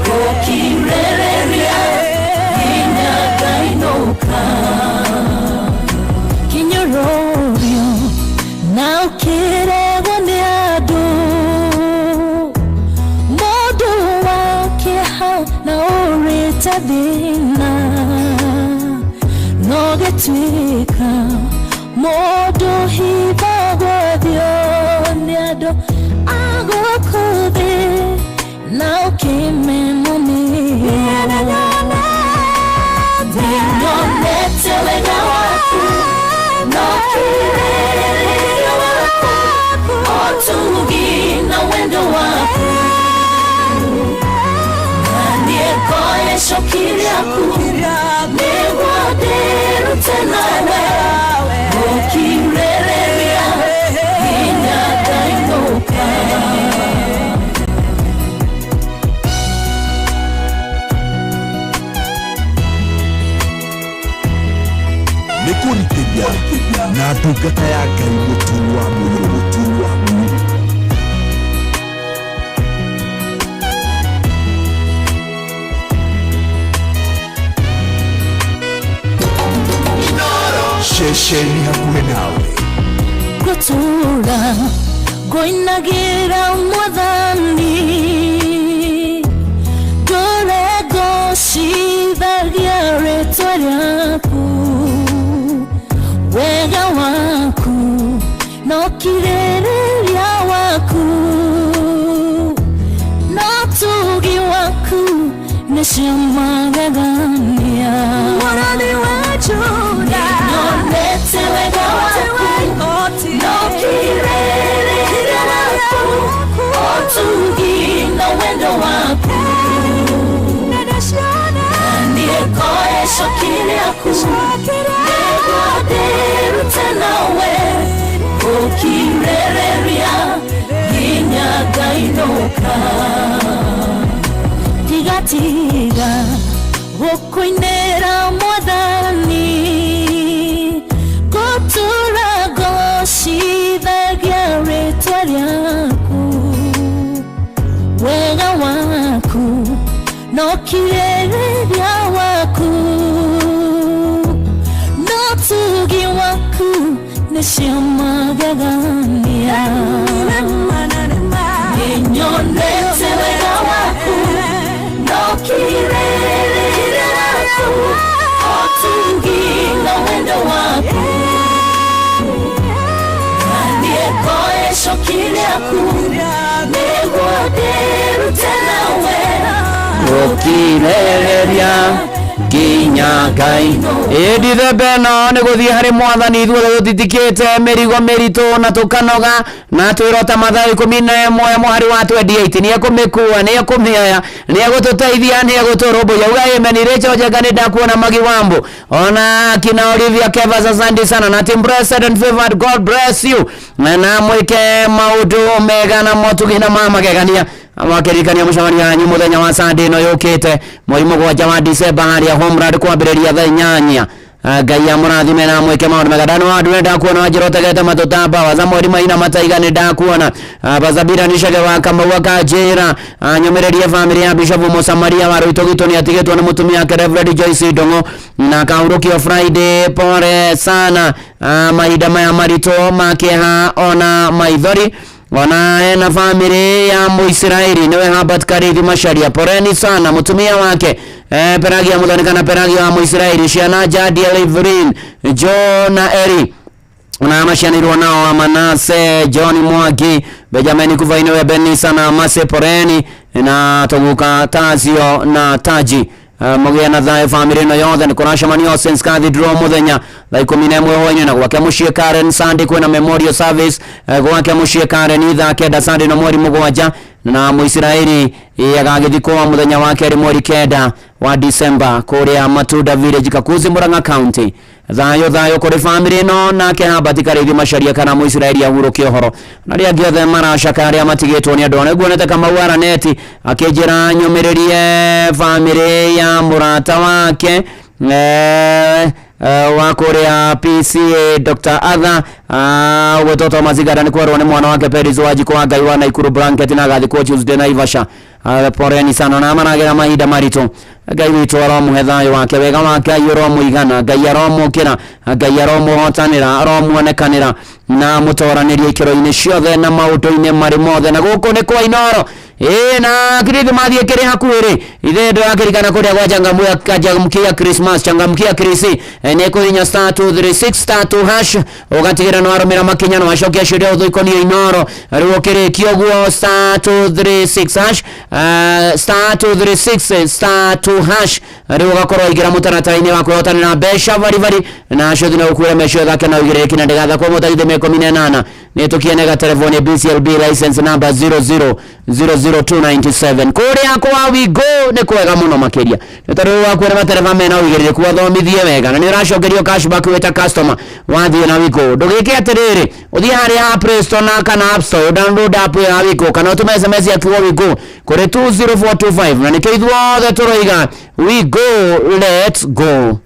Speaker 21: gũkirĩrĩria nginya ngainũka. Kĩnyũrũrio na ũkĩregwo nĩ andũ, mũndũ wa kĩeha na ũrĩte thĩna, no gĩtuĩka icoki rĩaku nĩguo ndĩrute nawe gũkirĩrĩria nginya ngainũka.
Speaker 24: Nĩ kũrikĩria na ndungata ya Ngai Mũturi wa Mũirũ, Mũturi wa Mũirũ. Ceceni hakuhĩ nawe.
Speaker 21: Gũtũũra ngũinagĩra mwathani ngũre ngocithagia rĩtwa rĩaku wega waku no kirĩrĩria waku no tugi waku nĩcio magegania. Mũrori wa Juda, nĩnyonete wega waku no kirĩrĩria waku ũtugi na wendo waku niĩkoe icoki rĩaku nĩguo ndĩrute nawe gũkirĩrĩria nginya ngainũka. Tigatiga gũkũinĩra mwathani gũtũra ngocithagia rĩtwa rĩaku wega waku no kirĩrĩria waku no tugi waku nĩcio magegania. Nĩnyonete wega waku no kirĩrĩria waku ũtugi na wendo waku niĩkoe icoki rĩaku nĩguo ndĩrute nawe
Speaker 9: gũkirĩrĩria nginya ngai ĩndi thembe ĩno nĩ gũthiĩ harĩ mwathani ithuothe tũtitikĩte mĩrigo mĩritũ na tũkanoga na twĩrota mathaa 11 mũhari wa 28 nĩ ekũmĩkua nĩ ekũmĩoya nĩ egũtũteithia nĩ egũtũrũmbũiya uga amen. Rachel Njenga nĩ ndakuona Magi Wambo ona kina Olivia Kevas, asante sana na team blessed and favored, God bless you na mwĩke maũndũ mega na motugi na mamagegania makĩririkania mũcemanio wanyu mũthenya wa Sunday ĩno yũkĩte mweri 7 wa December harĩa Homeland kwambĩrĩria thaa 8. Ngai amũrathime na mwĩke maũndũ mega. Ndano wa ndune ndakuona wanjĩra ũtegete matũtamba wa Samueli Maina Mataiga nĩ ndakuona Bazabira Nicege wa Kamau akanjĩra nyũmĩrĩrie bamĩrĩ ya Bishop Mũsamaria wa Rũitũ nĩ atigĩtwo nĩ mũtumia wake Reverend Joyce Ndong'o na kahurũkio Friday. Pole sana mahinda maya maritũ ma kĩeha ona maithori ona ena famĩlĩ ya Mũisiraeli nĩwe Herbert Karithi Macharia, poleni sana mũtumia wake Peragia Muthoni kana Peragia wa Mũisiraeli, ciana Jadia, Evelyn, Joe na Eri ona macianirwo nao Amanase John Mwangi, Benjamin Kuvaini we Benisa na Mase, poleni na Toguka Tazio na Taji. Mũgĩe na thayũ bamĩrĩ ĩno yothe. Nĩ kũracemanio Saints Cathedral mũthenya thaa 11 hwaĩ-inĩ na gwake mũciĩ Karen Sunday kwĩna memorial service gwake mũciĩ Karen thaa 9 Sunday na mweri 7 na Mũisiraeli agagĩthikwo mũthenya wa kerĩ mweri 9 wa December kũrĩa Matunda Village, Kakuzi, Murang'a County. Thayũ thayũ kũrĩ bamĩrĩ ĩno nake Herbert Karithi Macharia kana Mũisiraeli ahurũke ũhoro na arĩa angĩ othe maracaka arĩa matigĩtwo nĩ andũ. Ona nguonete Kamau Araneti akĩnjĩra nyũmĩrĩrie bamĩrĩ ya mũrata wake wa kũrĩa PCA Dr. Arthur ũgwĩtwo Thomas Igara nĩ kwerwo nĩ mwana wake Peris Wanjikũ wa Ngai wa Naikuru Blanket na agathikwo Tuesday Naivasha. Poleni sana na maragera mahinda maritũ. Ngai witũ aromũhe thayũ wake, wega wa Ngai ũromũigana, Ngai aromũkĩra, Ngai aromũhotanĩra, aromuonekanĩra na mũtoranĩrie ikĩro-inĩ ciothe na maũndũ-inĩ marĩ mothe. Na gũkũ nĩ kwa Inoro ĩĩ na kirithimathi ĩkĩrĩ hakuhĩ rĩ ithe ndĩrakĩrikana kũrĩa gwa changamkia Christmas, changamkia Krisi nĩ kũhinya star 236 star 2 hash ũgatigĩra nĩ warũmĩra makinya na wacokia ciũria ũthũ ikoniĩ Inoro. Rĩu ũkĩrĩkia ũguo star 236 hash star 236 star 2 hash rĩu ũgakorwo waingĩra mũtaratara-inĩ wa kwĩhotanĩra mbeca baribari na cuthi na gũkuĩra mbeca ũthake na ũigĩrĩrĩki na ndĩgathakwo mũtagithĩ 18. Nĩ tũkiene gaterebo nĩ BCLB license number 0000297. Kũrĩa kwa Wigo nĩ kwega mũno makĩria, nĩ tondũ rĩu wakuona matereba mena ũigĩrĩrĩku, athomithie wega na nĩ ũracokerio cashback wĩta customer wathiĩ na Wigo. Ndũgĩke atĩrĩrĩ, ũthiĩ harĩa Play Store na kana App Store, download app ya Wigo kana ũtũme SMS ya kiugo Wigo kũrĩ 20425, na nĩkĩo ithuothe tũroiga we go, let's go.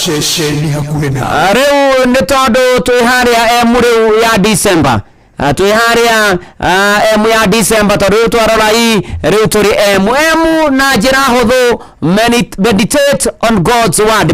Speaker 24: Ceceni hakuhĩ na
Speaker 9: Rĩu nĩ tondũ twĩ harĩa emu rĩu ya December. Twĩ harĩa emu ya December, tondũ rĩu twarora i rĩu tũrĩ emu emu na njĩra hũthũ, meditate on God's word.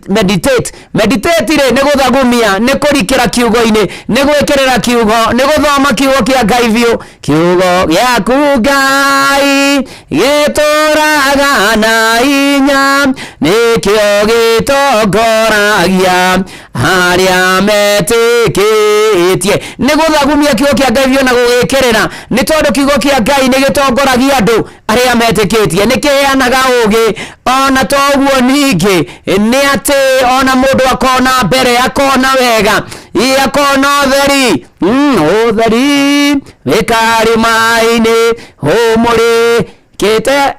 Speaker 9: Meditate, meditate rĩ nĩ gũthagumia, nĩ kũrikĩra kiugo-inĩ, nĩ gwĩkĩrĩra kiugo, nĩ gũthoma kiugo kĩa Ngai biũ. Kiugo gĩaku Ngai gĩtũraga na hinya, nĩkĩo gĩtongoragia harĩa metĩkĩtie. Nĩ gũthagumia kiugo kĩa Ngai biũ na gũgĩkĩrĩra, nĩ tondũ kiugo kĩa Ngai nĩ gĩtongoragia andũ arĩa metĩkĩtie, nĩ kĩheanaga ũgĩ. Ona toguo ningĩ nĩ atĩ ona mũndũ akona mbere, akona wega, ĩ akona ũtheri, ũtheri wĩkarĩma-inĩ ũmũrĩkĩte,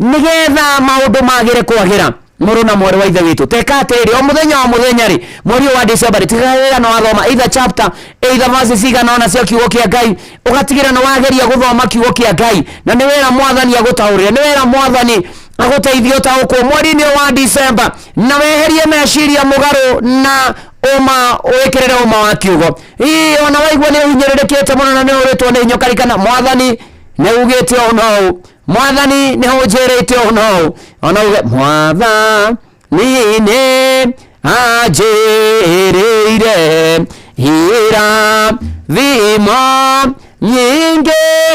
Speaker 9: nĩgetha maũndũ magĩre kwagĩra. Mũrũ na mwarĩ wa ithe witũ, teka atĩrĩrĩ, o mũthenya o mũthenya rĩ, mweri ũyũ wa December rĩ, tigagĩrĩra nĩ wathoma either chapter, either verses cigana ũna cia kiugo kĩa Ngai, ũgatigĩrĩra nĩ wageria gũthoma kiugo kĩa Ngai, na nĩ wĩra mwathani agũtaũrĩre, nĩ wĩra mwathani agũteithie ũtaũkwo mweri-inĩ ũyũ wa December, na weherie meciria mũgarũ na ũma, wĩkĩrĩre ũma wa kiugo. Ii ona waigua nĩ ũhinyĩrĩrĩkĩte mũno na nĩ ũrĩtwo nĩ hinya, ũkarikana mwathani nĩ ugĩte ũũ na ũũ, mwathani nĩ ũnjĩrĩte ũũ na ũũ, ona uge mwathani nĩ anjĩrĩire irathimo nyingĩ.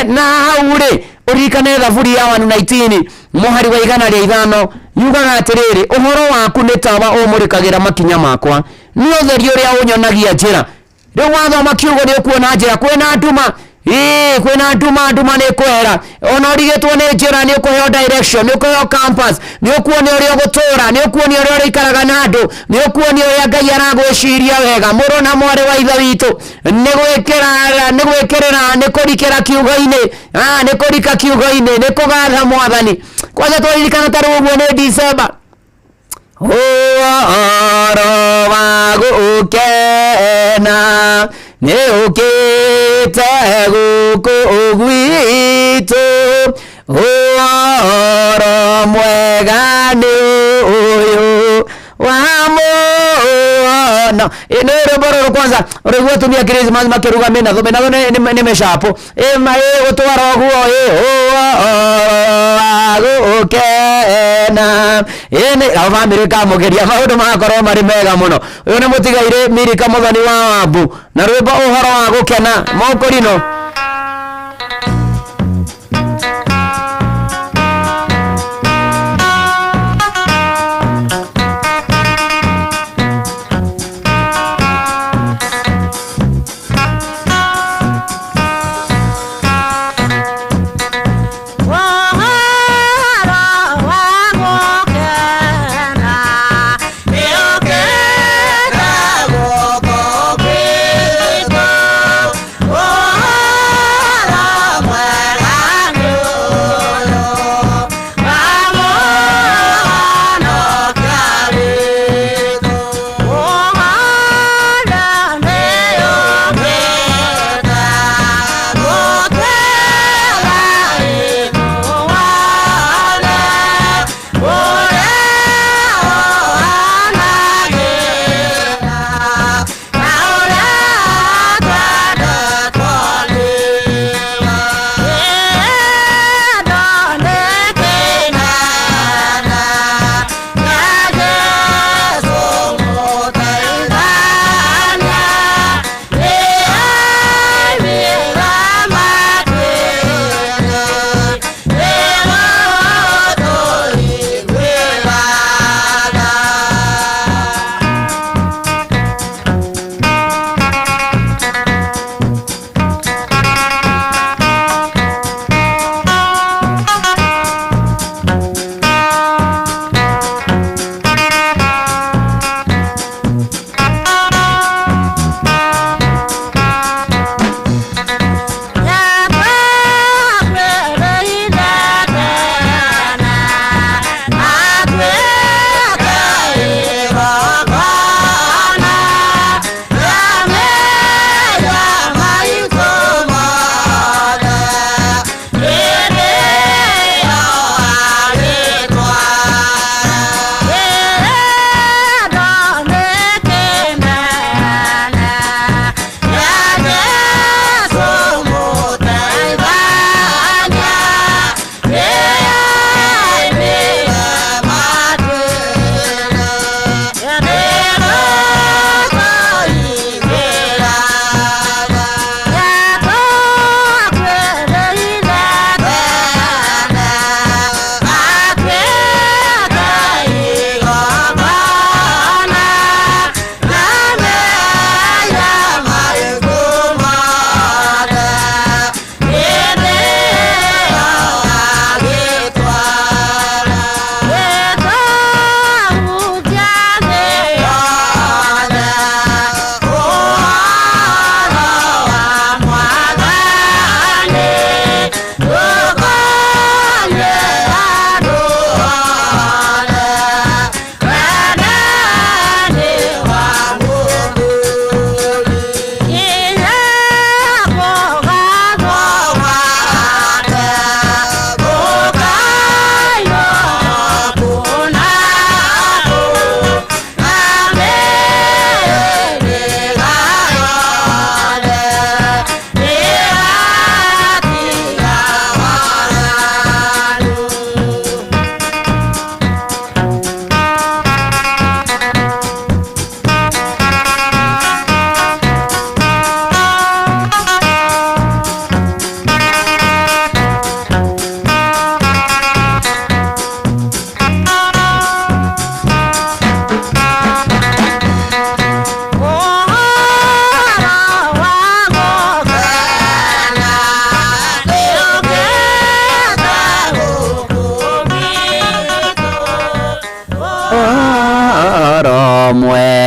Speaker 9: Na hau rĩ, ũririkane thaburi ya 119 mũhari wa 105, yugaga atĩrĩrĩ, ũhoro waku nĩ tawa ũmũrĩkagĩra makinya makwa, nĩ ũtheri ũrĩa ũnyonagia njĩra. Rĩu wathoma kiugo nĩ ũkuona njĩra. Kwĩna nduma, ĩĩ kwĩna nduma, nduma nĩ kwehera. Ona ũrigĩtwo nĩ njĩra, nĩ ũkũheo direction, nĩ ũkũheo compass, nĩ ũkuonio ũrĩa ũgũtũra, nĩ ũkuonio ũrĩa ũrĩikaraga na andũ, nĩ ũkuonio ũrĩa Ngai aragwĩciria wega. Mũrũ na mwarĩ wa ithe witũ, nĩ gwĩkĩra, nĩ gwĩkĩrĩra, nĩ kũrikĩra kiugo-inĩ, nĩ kũrika kiugo-inĩ, nĩ kũgatha mwathani. Kwanza twaririkana ta rĩu ũguo nĩ December, ũhoro wa gũkena nĩ ũkĩte gũkũ gwitũ, ũhoro mwega nĩ ũyũ wa mũno. Nĩ rwĩmbo rũrũ kwanza ũraigua atumia Christmas makĩruga mĩnatho, mĩnatho nĩ mĩcapo ĩgũtwara ũguo, ũhoro wa gũkena. Ĩnĩ nao bamĩrĩ kamũgeria maũndũ magakorwo marĩ mega mũno. Ũyũ nĩ mũtigairĩ Mirika Mũthoni wa Wambu na rwĩmbo ũhoro wa gũkena mokũrino.
Speaker 23: Ũhoro wa gũkena nĩ ũkĩte gũkũ gwitũ, ũhoro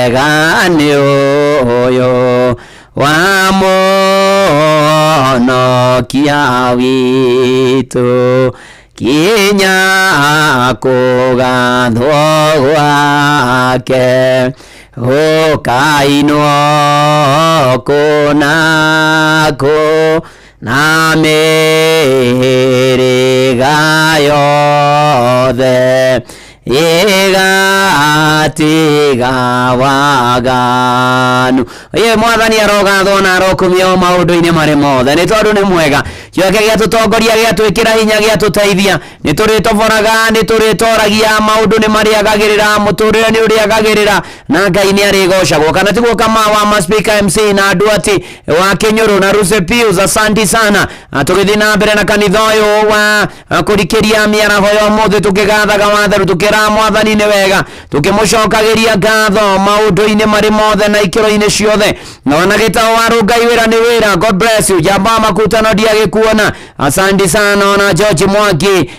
Speaker 9: Wega nĩ ũyũ wa mũhonokia witũ kinya kũgathwo gwake gũkainwo kũna kũ na mĩhĩrĩga yothe ĩgatiga waganu. Ĩ mwathani arogathwo na arokumio maũndũ-inĩ marĩ mothe nĩ tondũ nĩ mwega. Kĩo gĩatũtongoria, gĩatwĩkĩra hinya, gĩatũteithia. Nĩ tũrĩtoboraga, nĩ tũrĩtoragia, maũndũ nĩ marĩagagĩrĩra, mũtũrĩre nĩ ũrĩagagĩrĩra na Ngai nĩ arĩgocagwo. Kana tiguo Kamau wa Maspika MC na Nduati wa Kĩnyũrũ na Ruse Pius, asanti sana. Tũgĩthiĩ na mbere na kanitha ũyũ wa kũrikĩria mĩaraho ya ũmũthĩ tũkĩgathaga watheru, tũkĩraga mwathani nĩ wega, tũkĩmũcokagĩria ngatho maũndũ-inĩ marĩ mothe na ikĩro-inĩ ciothe. Na ona gĩtaũ wa Rũngai wĩra nĩ wĩra. God bless you. Jamba makutano ndiagĩkuona, asanti sana. Ona George Mwangi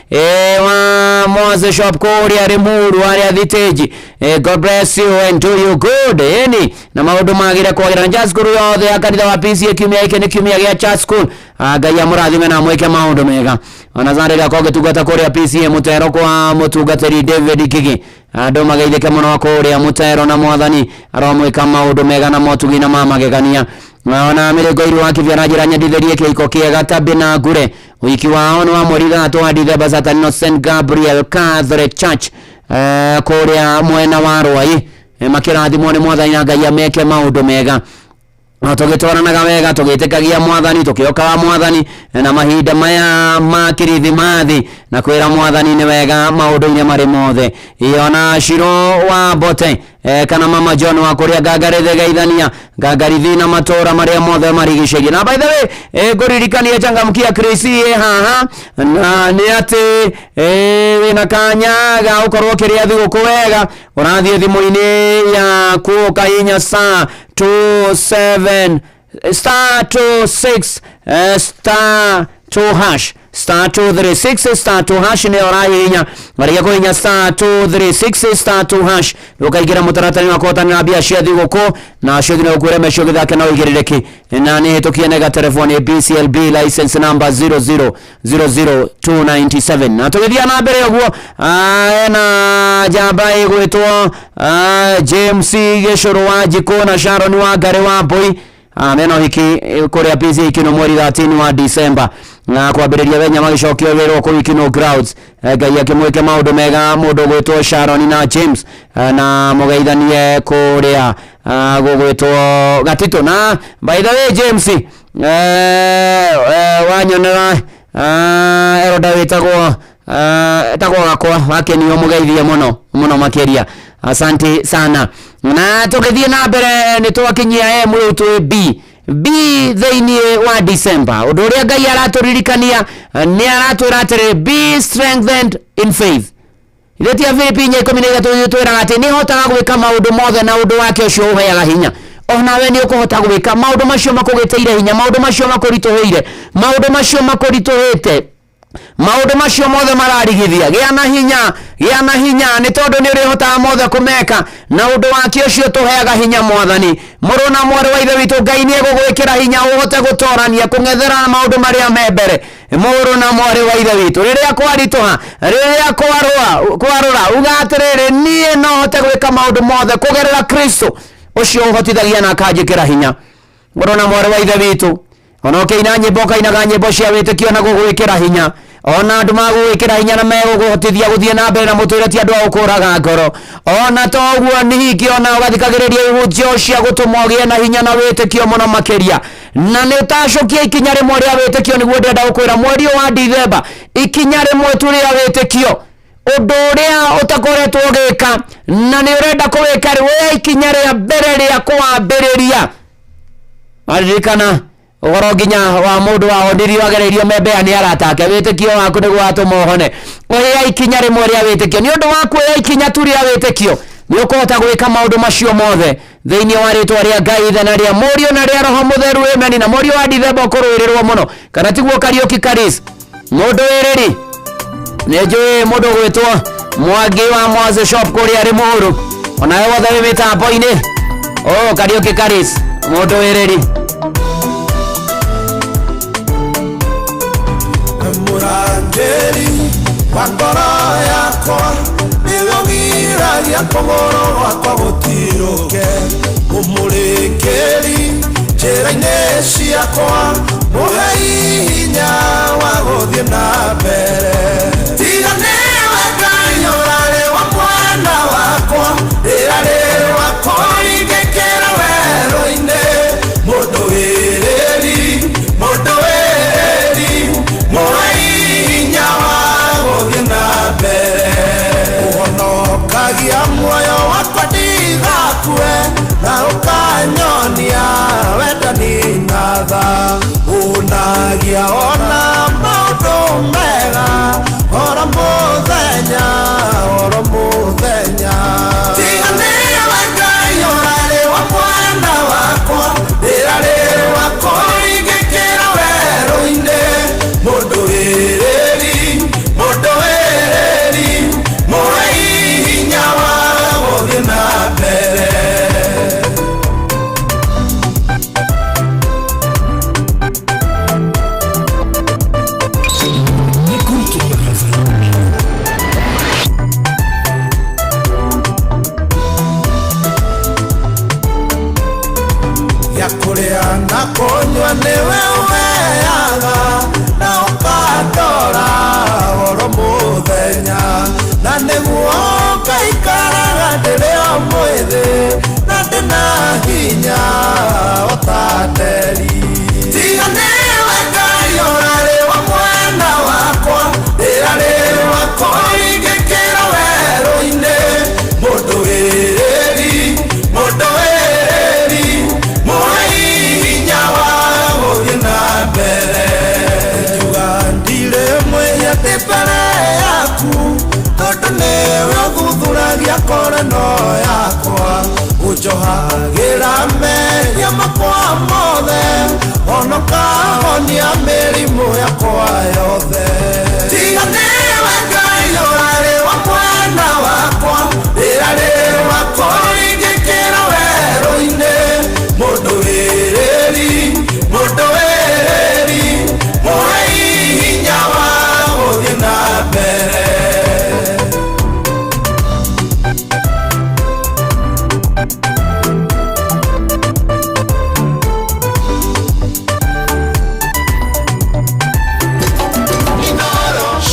Speaker 9: wa Mwanza shop kũrĩa Limuru harĩa thitĩnji, God bless you and do you good. Ĩni na maũndũ magĩre kwagĩra na cukuru yothe ya kanitha wa PCA. Kiumia gĩkĩ nĩ kiumia gĩa church school. Ngai amũrathime na amwĩke maũndũ mega. Ona Sunday gakorwo ngĩtungata kũrĩa PCA Mũtero kwa mũtungatĩri David Kigi. Andũ mageithĩke mũno kũrĩa Mũtero na mwathani aromwĩka maũndũ mega na motugi na ma magegania. Ona mĩrĩngo iru wa kĩbia na njĩra nyendithĩrie kĩhiko kĩega Tabi na Ngure. Ũhiki wao nĩ wa mweri 3 wa Dithemba Saturday St Gabriel Catholic Church kũrĩa mwena wa Rwai. Makĩrathimwo nĩ mwathani na Ngai ameke maũndũ mega. Na tũgĩtwaranaga wega, tũgĩtĩkagia mwathani, tũkĩokaga mwathani na mahinda maya ma kirithimathi na kwĩra mwathani nĩ wega maũndũ-inĩ marĩ mothe. Ona Shiro wa Mbote kana Mama John wa kũrĩa Ngangarĩthĩ geithania Ngangarithi na matũra marĩa mothe marigicĩirie. Na by the way, ngũririkanie changamkia Chris ĩ haha na nĩ atĩ wĩna kanya ga gũkorwo ũkĩrĩa thigũkũ wega. Ũrathiĩ thimũ-inĩ yaku ũkahihinya star 27 star 26 star 2 hash, star 236 star 2 hash nĩyo ũrahihinya. Warĩkia kũhihinya star 236 star 2 hash, ũkaingĩra mũtaratara-inĩ wa kũhotanĩra mbia cia thigũkũ na cio no ũkwĩre mecio gĩthake na ũigĩrĩrĩki na nĩ hĩtũkie nega telefoni BCLB license number 0000297. Na tũgĩthiĩ na mbere ũguo, ena njamba ĩgwĩtwo James Gĩcũrũ wa Njikũ na Sharon wa Ngarĩ wa Mbũi. Mena ũhiki kũrĩa PCA Ikino mweri 13 wa December na kwambĩrĩria wenya magĩcokio wĩrwo kũu Ikino Grounds. Ngai akĩmwĩke maũndũ mega mũndũ ũgwĩtwo Sharon na James, na mũgeithanie kũrĩa gũgwĩtwo Gatitũ. Na by the way, James, wanyonera eroda wĩtagwo etagwo gakwa wakenio, mũgeithie mũno mũno makĩria. Asante sana. Na tũgĩthiĩ na mbere nĩ twakinyia M, rĩu twĩ B, B thĩinĩ wa December. Ũndũ ũrĩa Ngai aratũririkania nĩ aratwĩra atĩrĩ, be strengthened in faith. Ithe tia Filipi 4:13 twĩraga atĩ nĩ hotaga gwĩka maũndũ mothe na ũndũ wake ũcio ũheaga hinya. Onawe nĩ ũkũhota gwĩka maũndũ macio makũgĩtĩire hinya, maũndũ macio makũritũhĩire, maũndũ macio makũritũhĩte, maũndũ macio mothe mararigithia. Gĩa na hinya, gĩa na hinya, nĩ tondũ nĩ ũrĩhotaga mothe kũmeka na ũndũ wake ũcio tũheaga hinya mwathani. Mũrũ na mwarĩ wa ithe witũ, Ngai nĩ egũgwĩkĩra hinya ũhote gũtorania kũng'ethera na maũndũ marĩa me mbere. Mũrũ na mwarĩ wa ithe witũ, rĩrĩa kwaritũha, rĩrĩa kwarũa kwarũra, uga atĩrĩrĩ, niĩ no hote gwĩka maũndũ mothe kũgerera Kristo ũcio ũhotithagia na akanjĩkĩra hinya. Mũrũ na mwarĩ wa ithe witũ, ona ũkĩina nyĩmbo, ũkainaga nyĩmbo cia wĩtĩkio na gũgwĩkĩra hinya. Ona andũ magũgwĩkĩra hinya na megũkũhotithia gũthiĩ na mbere na mũtũrĩre, ti andũ a gũkũraga ngoro. Ona to ũguo, ningĩ ona ũgathikagĩrĩria ihunjio cia gũtũma ũgĩe na hinya na wĩtĩkio mũno makĩria na nĩ ũtacũkia ikinya rĩmwe rĩa wĩtĩkio. Nĩguo ndĩrenda gũkwĩra mweri ũyũ wa Dithemba, ikinya rĩmwe tu rĩa wĩtĩkio, ũndũ ũrĩa ũtakoretwo ũgĩka na nĩ ũrenda kũwĩka rĩ, woya ikinya rĩa mbere rĩa kũwambĩrĩria. Aririkana ũhoro nginya wa mũndũ wahonirio agereirio membea nĩ arata ake. Wĩtĩkio waku nĩguo watũma ũhone. Oya ikinya rĩmwe rĩa wĩtĩkio. Nĩ ũndũ wa kuoya ikinya tu rĩa wĩtĩkio, nĩ ũkũhota gwĩka maũndũ macio mothe thĩinĩ wa rĩtwa rĩa Ngai Ithe na rĩa Mũriũ na rĩa Roho Mũtheru, amen. Na mweri wa Dithemba ũkũrũĩrĩrwo mũno, kana tiguo Kariũki Karis mũndũ wĩrĩri? Nĩ njũĩ mũndũ gwĩtwo Mwangi wa Mwanza shop kũrĩa Limuru, onawe wothe wĩ mĩtambo-inĩ. Oh, Kariuki Karis mũndũ wĩrĩri.
Speaker 23: Mũrangĩri wa ngoro yakwa nĩwe ũgiragia kũgũrũ gwakwa gũtirũke, ũmũrĩkĩri njĩra-inĩ ciakwa, mũhei hinya wa gũthiĩ na mbere. Tiga nĩwe Ngai ũrarĩ wa mwena wakwa, rĩrarĩ wakwa ingĩkĩra werũ-inĩ, mũndũ wĩrĩri, mũndũ wĩrĩri, mũhei hinya wa gũthiĩ na mbere. Ũhonokagia muoyo wakwa ndigakue, na ũkanyonia wendani na tha, ũnagia ona maũndũ mega oro mũthenya, oro mũthenya. Tiga nĩwe Ngai ũrarĩ wa mwena wakwa, rĩrarĩ wakwa ingĩkĩra werũ-inĩ, mũndũ wĩrĩri, mũndũ wĩrĩri, mũhei hinya wa gũthiĩ na mbere. Gĩa kũrĩa na kũnyua nĩwe ũheaga, na ũkandora oro mũthenya, na nĩguo ngaikaraga ndĩrĩ o mwĩthĩ, na ndĩna hinya o ta nderi. Tiga nĩwe Ngai ũrarĩ wa mwena wakwa, rĩrarĩ wakwa ingĩkĩra werũ-inĩ, mũndũ wĩrĩri, mũndũ wĩrĩri, mũhei hinya wa gũthiĩ na mbere. Njuga ndirĩ mwĩhia ndĩ mbere yaku, tondũ nĩwe ũthuthuragia ngoro ĩno yakwa, ũnjohagĩra mehia makwa mothe, ona ũkahonia mĩrimũ yakwa yothe. Tiga nĩwe Ngai ũrarĩ wa mwena wakwa, rĩrarĩ wakwa ingĩkĩra werũ-inĩ, mũndũ wĩrĩri, mũndũ wĩrĩri, mũhei hinya wa gũthiĩ na mbere.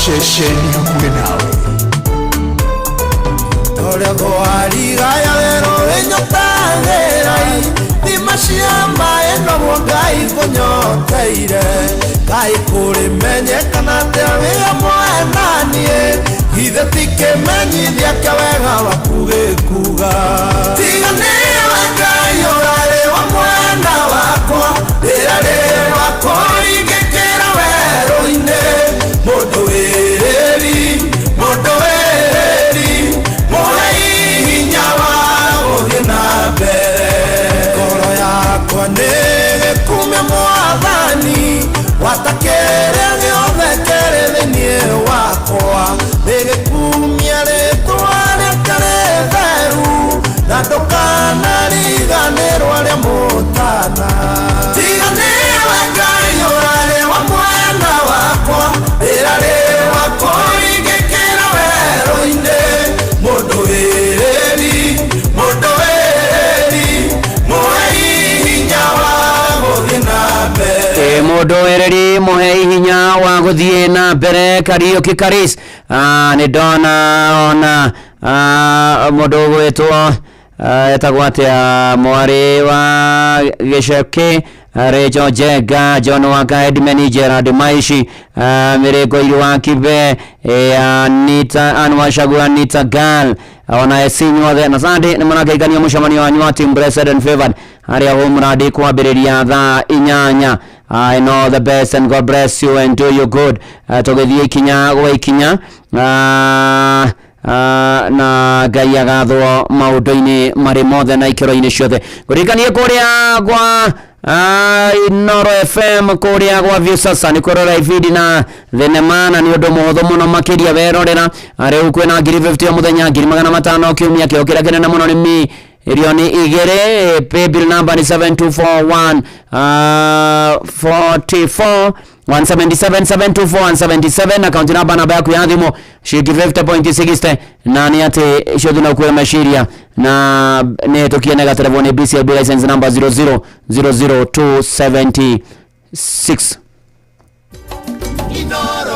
Speaker 17: Ceceni hakuhĩ nawe.
Speaker 23: Torĩa thwariga ya werũ ĩnyotagĩrai, thima cia maĩ noguo Ngai kũnyoteire, Ngai kũrĩmenyekana atĩa wĩ hamwe na niĩ, githĩ ti kĩmenyithia kĩa wega waku gĩkuga. Tiga nĩwe Ngai ũrarĩ wa mwena wakwa, rĩrarĩ wakwa ingĩkĩra werũ-inĩ, mũndũ wĩrĩri, mũndũ wĩrĩri, mũhei hinya wa gũthiĩ na mbere. Ngoro yakwa nĩgĩkumia Mwathani, gwata kĩrĩa gĩothe kĩrĩ thĩinĩ wakwa, nĩgĩkumia rĩtwa rĩake rĩtheru, na ndũkanariganĩrwo arĩa mũtana. Tiga nĩwe Ngai ũrarĩ wa mwena wakwa, rĩrarĩ wakwa ingĩkĩra werũ-inĩ, mũndũ wĩrĩri, mũndũ wĩrĩri, mũhei hinya wa gũthiĩ na mbere.
Speaker 9: Ĩ, mũndũ wĩrĩri mũhei hinya wa gũthiĩ na mbere. Kariũki Karis. Ah, nĩ ndona ona mũndũ ũgwĩtwo etagwo atĩa, mwarĩ wa Gĩceki, Rachel Njenga, John Waka, Edmeni Gerard Maishi, Mĩrĩngo Iru wa Kibe, Anita Anwar Shagura, Anita Gal, ona esi inyuothe na Sunday nĩ mũrageithania mũcemanio wanyu wa Team Blessed and Favored harĩa Homeland kwambĩrĩria thaa 8. I know the best and God bless you and do you good. Tũgĩthiĩ ikinya gwa ikinya, na Ngai agathwo maũndũ-inĩ marĩ mothe na ikĩro-inĩ ciothe. Ngũririkanie kũrĩa gwa Inoro FM, kũrĩa gwa Viusasa nĩ kwĩrorera ibindi na thenema, na nĩ ũndũ mũhũthũ mũno makĩria werorera. Rĩu kwĩna ngiri 50 o mũthenya, ngiri 500 kiumia. Kĩo kĩrĩa kĩnene mũno nĩ mi Irioni igĩrĩ, paybill number nĩ 7241 44 177 724 177, account number, namba yaku ya thimũ, ciringi 50.60, na nĩ atĩ ciothe no kuoya meciria na nĩ hetũkie nĩ gaterevwo nĩ BCLB license number 0000276.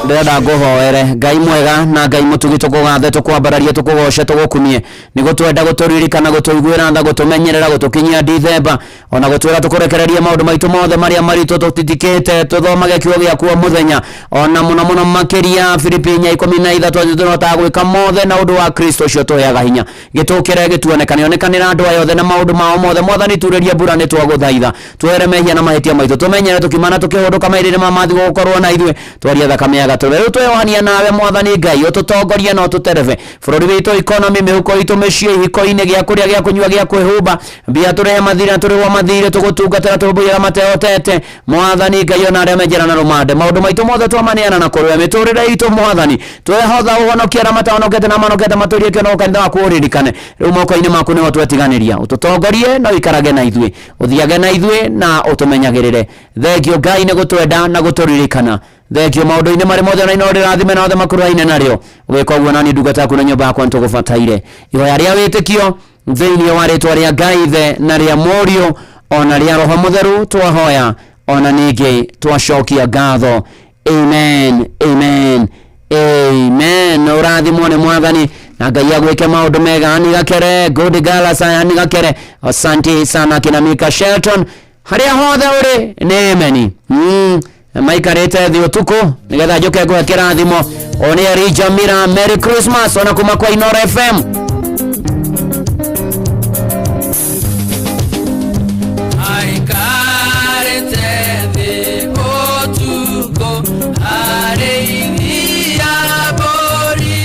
Speaker 9: Ndĩrenda ngũhoere. Ngai mwega na Ngai mũtugi, tũkũgathe, tũkwambararie, tũkũgoce, tũgũkumie nĩ gũtwenda, gũtũririkana, gũtũiguĩra tha, gũtũmenyerera, gũtũkinyia Dithemba, ona gũtwĩra tũkũrekererie maũndũ maitũ mothe marĩa maritũ tũtitikĩte, tũthomage kiugo gĩaku o mũthenya, ona mũno mũno makĩria Filipi 4:13, atĩ tũhotaga gwĩka mothe na ũndũ wa Kristo ũcio tũheaga hinya. Gĩtũkĩre, gĩtuonekane, onekanĩra andũ aya othe na maũndũ mao mothe. Mwathani, turĩrie mbura, nĩ twagũthaitha. Twehere mehia na mahĩtia maitũ, tũmenyere tũkimana tũkĩhũndũka mairĩrĩ ma mathi gũkorwo na ithuĩ, twarie thakame ya gatũrũme. Rĩu tweyohania nawe, Mwathani Ngai, ũtũtongorie na ũtũterebe bũrũri witũ, economy, mĩhuko itũ, mĩciĩ, ihiko-inĩ, gĩa kũrĩa, gĩa kũnyua, gĩa kwĩhumba, mbia tũrĩhe mathirĩ na tũrĩhwo mathirĩ, tũgũtungatĩra, tũrũmbũiyaga matehotete. Mwathani Ngai, ona arĩa menjera na rũmande, maũndũ maitũ mothe twamaneana na kũrĩwe, mĩtũrĩre itũ, Mwathani, twehotha ũhonokie arĩa matahonokete na manokete matũrie kĩonoko kanitha waku ũririkane. Rĩu moko-inĩ maku nĩho twetiganĩria, ũtũtongorie na ũikarage na ithuĩ, ũthiage na ithuĩ na ũtũmenyagĩrĩre. Thengio Ngai nĩ gũtwenda na gũtũririkana. Thengio maũndũ-inĩ marĩ mothe, na ino rĩrathime na othe makuruhaine narĩo. Ũgĩka ũguo, nani ndungata yaku na nyũmba yakwa nĩtũgũbataire ihoya rĩa wĩtĩkio thĩinĩ wa rĩtwa rĩa Ngai Ithe na rĩa Mũriũ ona rĩa Roho Mũtheru twahoya, ona ningĩ twacokia ngatho. Amen, amen, amen. Ũrathimwo nĩ Mwathani na Ngai agwĩke maũndũ mega. Nigakere good girl, asaya nigakere, asante sana kina Mika Shelton harĩa hothe ũrĩ, nĩ ameni. Maikarĩte thĩ ũtukũ nĩgetha njũke ngũhe kĩrathimo. O nĩ Elijah Mira, Merry Christmas ona kuma kwa Inoro FM.
Speaker 3: Aikarĩte thĩ ũtukũ arĩithia mbũri,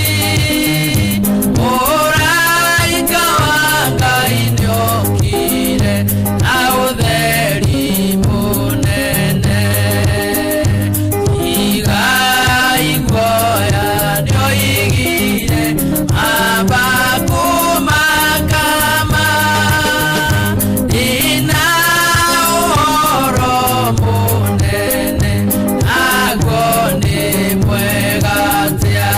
Speaker 3: mũraika wa Ngai nĩokire na ũtheri mũnene. Tigai guoya, nĩoigire, amba kũmakama, ndĩna ũhoro mũnene, naguo nĩ mwega atĩa.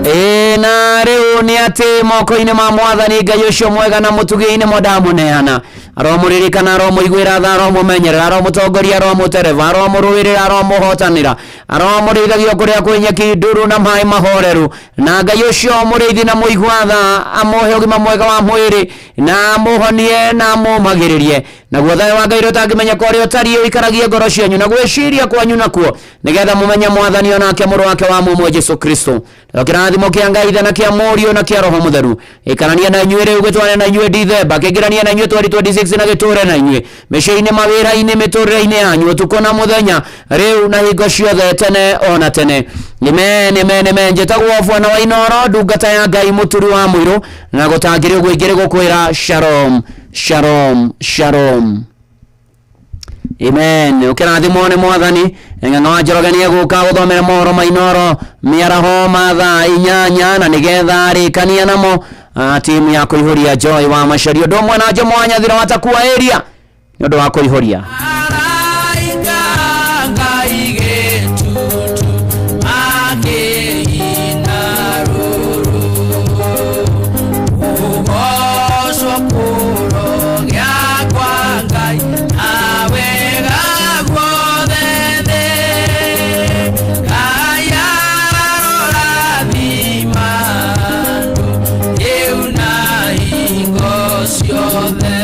Speaker 9: Ĩĩ, na rĩu nĩ atĩ moko-inĩ ma Mwathani Ngai ũcio mwega na mũtugi-inĩ mo ndamũneana. Aromũririkana, aromũiguĩra tha, aromũmenyerera, aromũtongoria, aromũtereba, aromũrũĩrĩra, aromũhotanĩra, aromũrĩithagia kũrĩa kwĩ nyeki nduru na maĩ mahoreru. Na Ngai ũcio mũrĩithi na mũigua tha amũhe ũgima mwega wa mwĩrĩ, na amũhonie na amũmagĩrĩrie, naguo thayũ wa Ngai ũrĩa ũtangĩmenyeka ũrĩa ũtariĩ ũikaragie ngoro cianyu na gwĩciria kwanyu nakuo, nĩgetha mũmenye Mwathani onake mũrũ wake wa mũmwe Jesu Kristo. Nayo kĩrathimo kĩa Ngai Ithe na kĩa Mũriũ na kĩa Roho Mũtheru gĩikaranie na inyuĩ rĩu, gĩtwarane na inyuĩ Dithemba, kĩingĩranie na inyuĩ 2026, na gĩtũre na inyuĩ mĩciĩ-inĩ, mawĩra-inĩ, mĩtũrĩre-inĩ yanyu, ũtukũ na mũthenya, rĩu na hingo ciothe, tene ona tene. Amen, amen, amen. Njĩtagwo Bwana wa Inoro, ndungata ya Ngai, mũturi wa mũirũ, na gũtangĩrĩ ũguo ingĩrĩ gũkwĩra shalom, shalom, shalom. Amen. Ũkĩrathimwo nĩ Mwathani. Ng'ang'a wa Njoroge nĩ egũka gũthomera mohoro ma Inoro mĩaraho ma thaa 8, na nĩgetha arĩkania namo timu ya kũihũria Joy wa Macaria, ũndũ ũmwe na Jomo wa Nyathira wa Takua area, nĩ ũndũ wa kũihũria.
Speaker 3: Araika Ngai gĩtutu makĩina rũrũ, kũgocwo kũrogĩa kwa Ngai na wega guothe thĩ. Ngai arorathima andũ rĩu na hingo ciothe.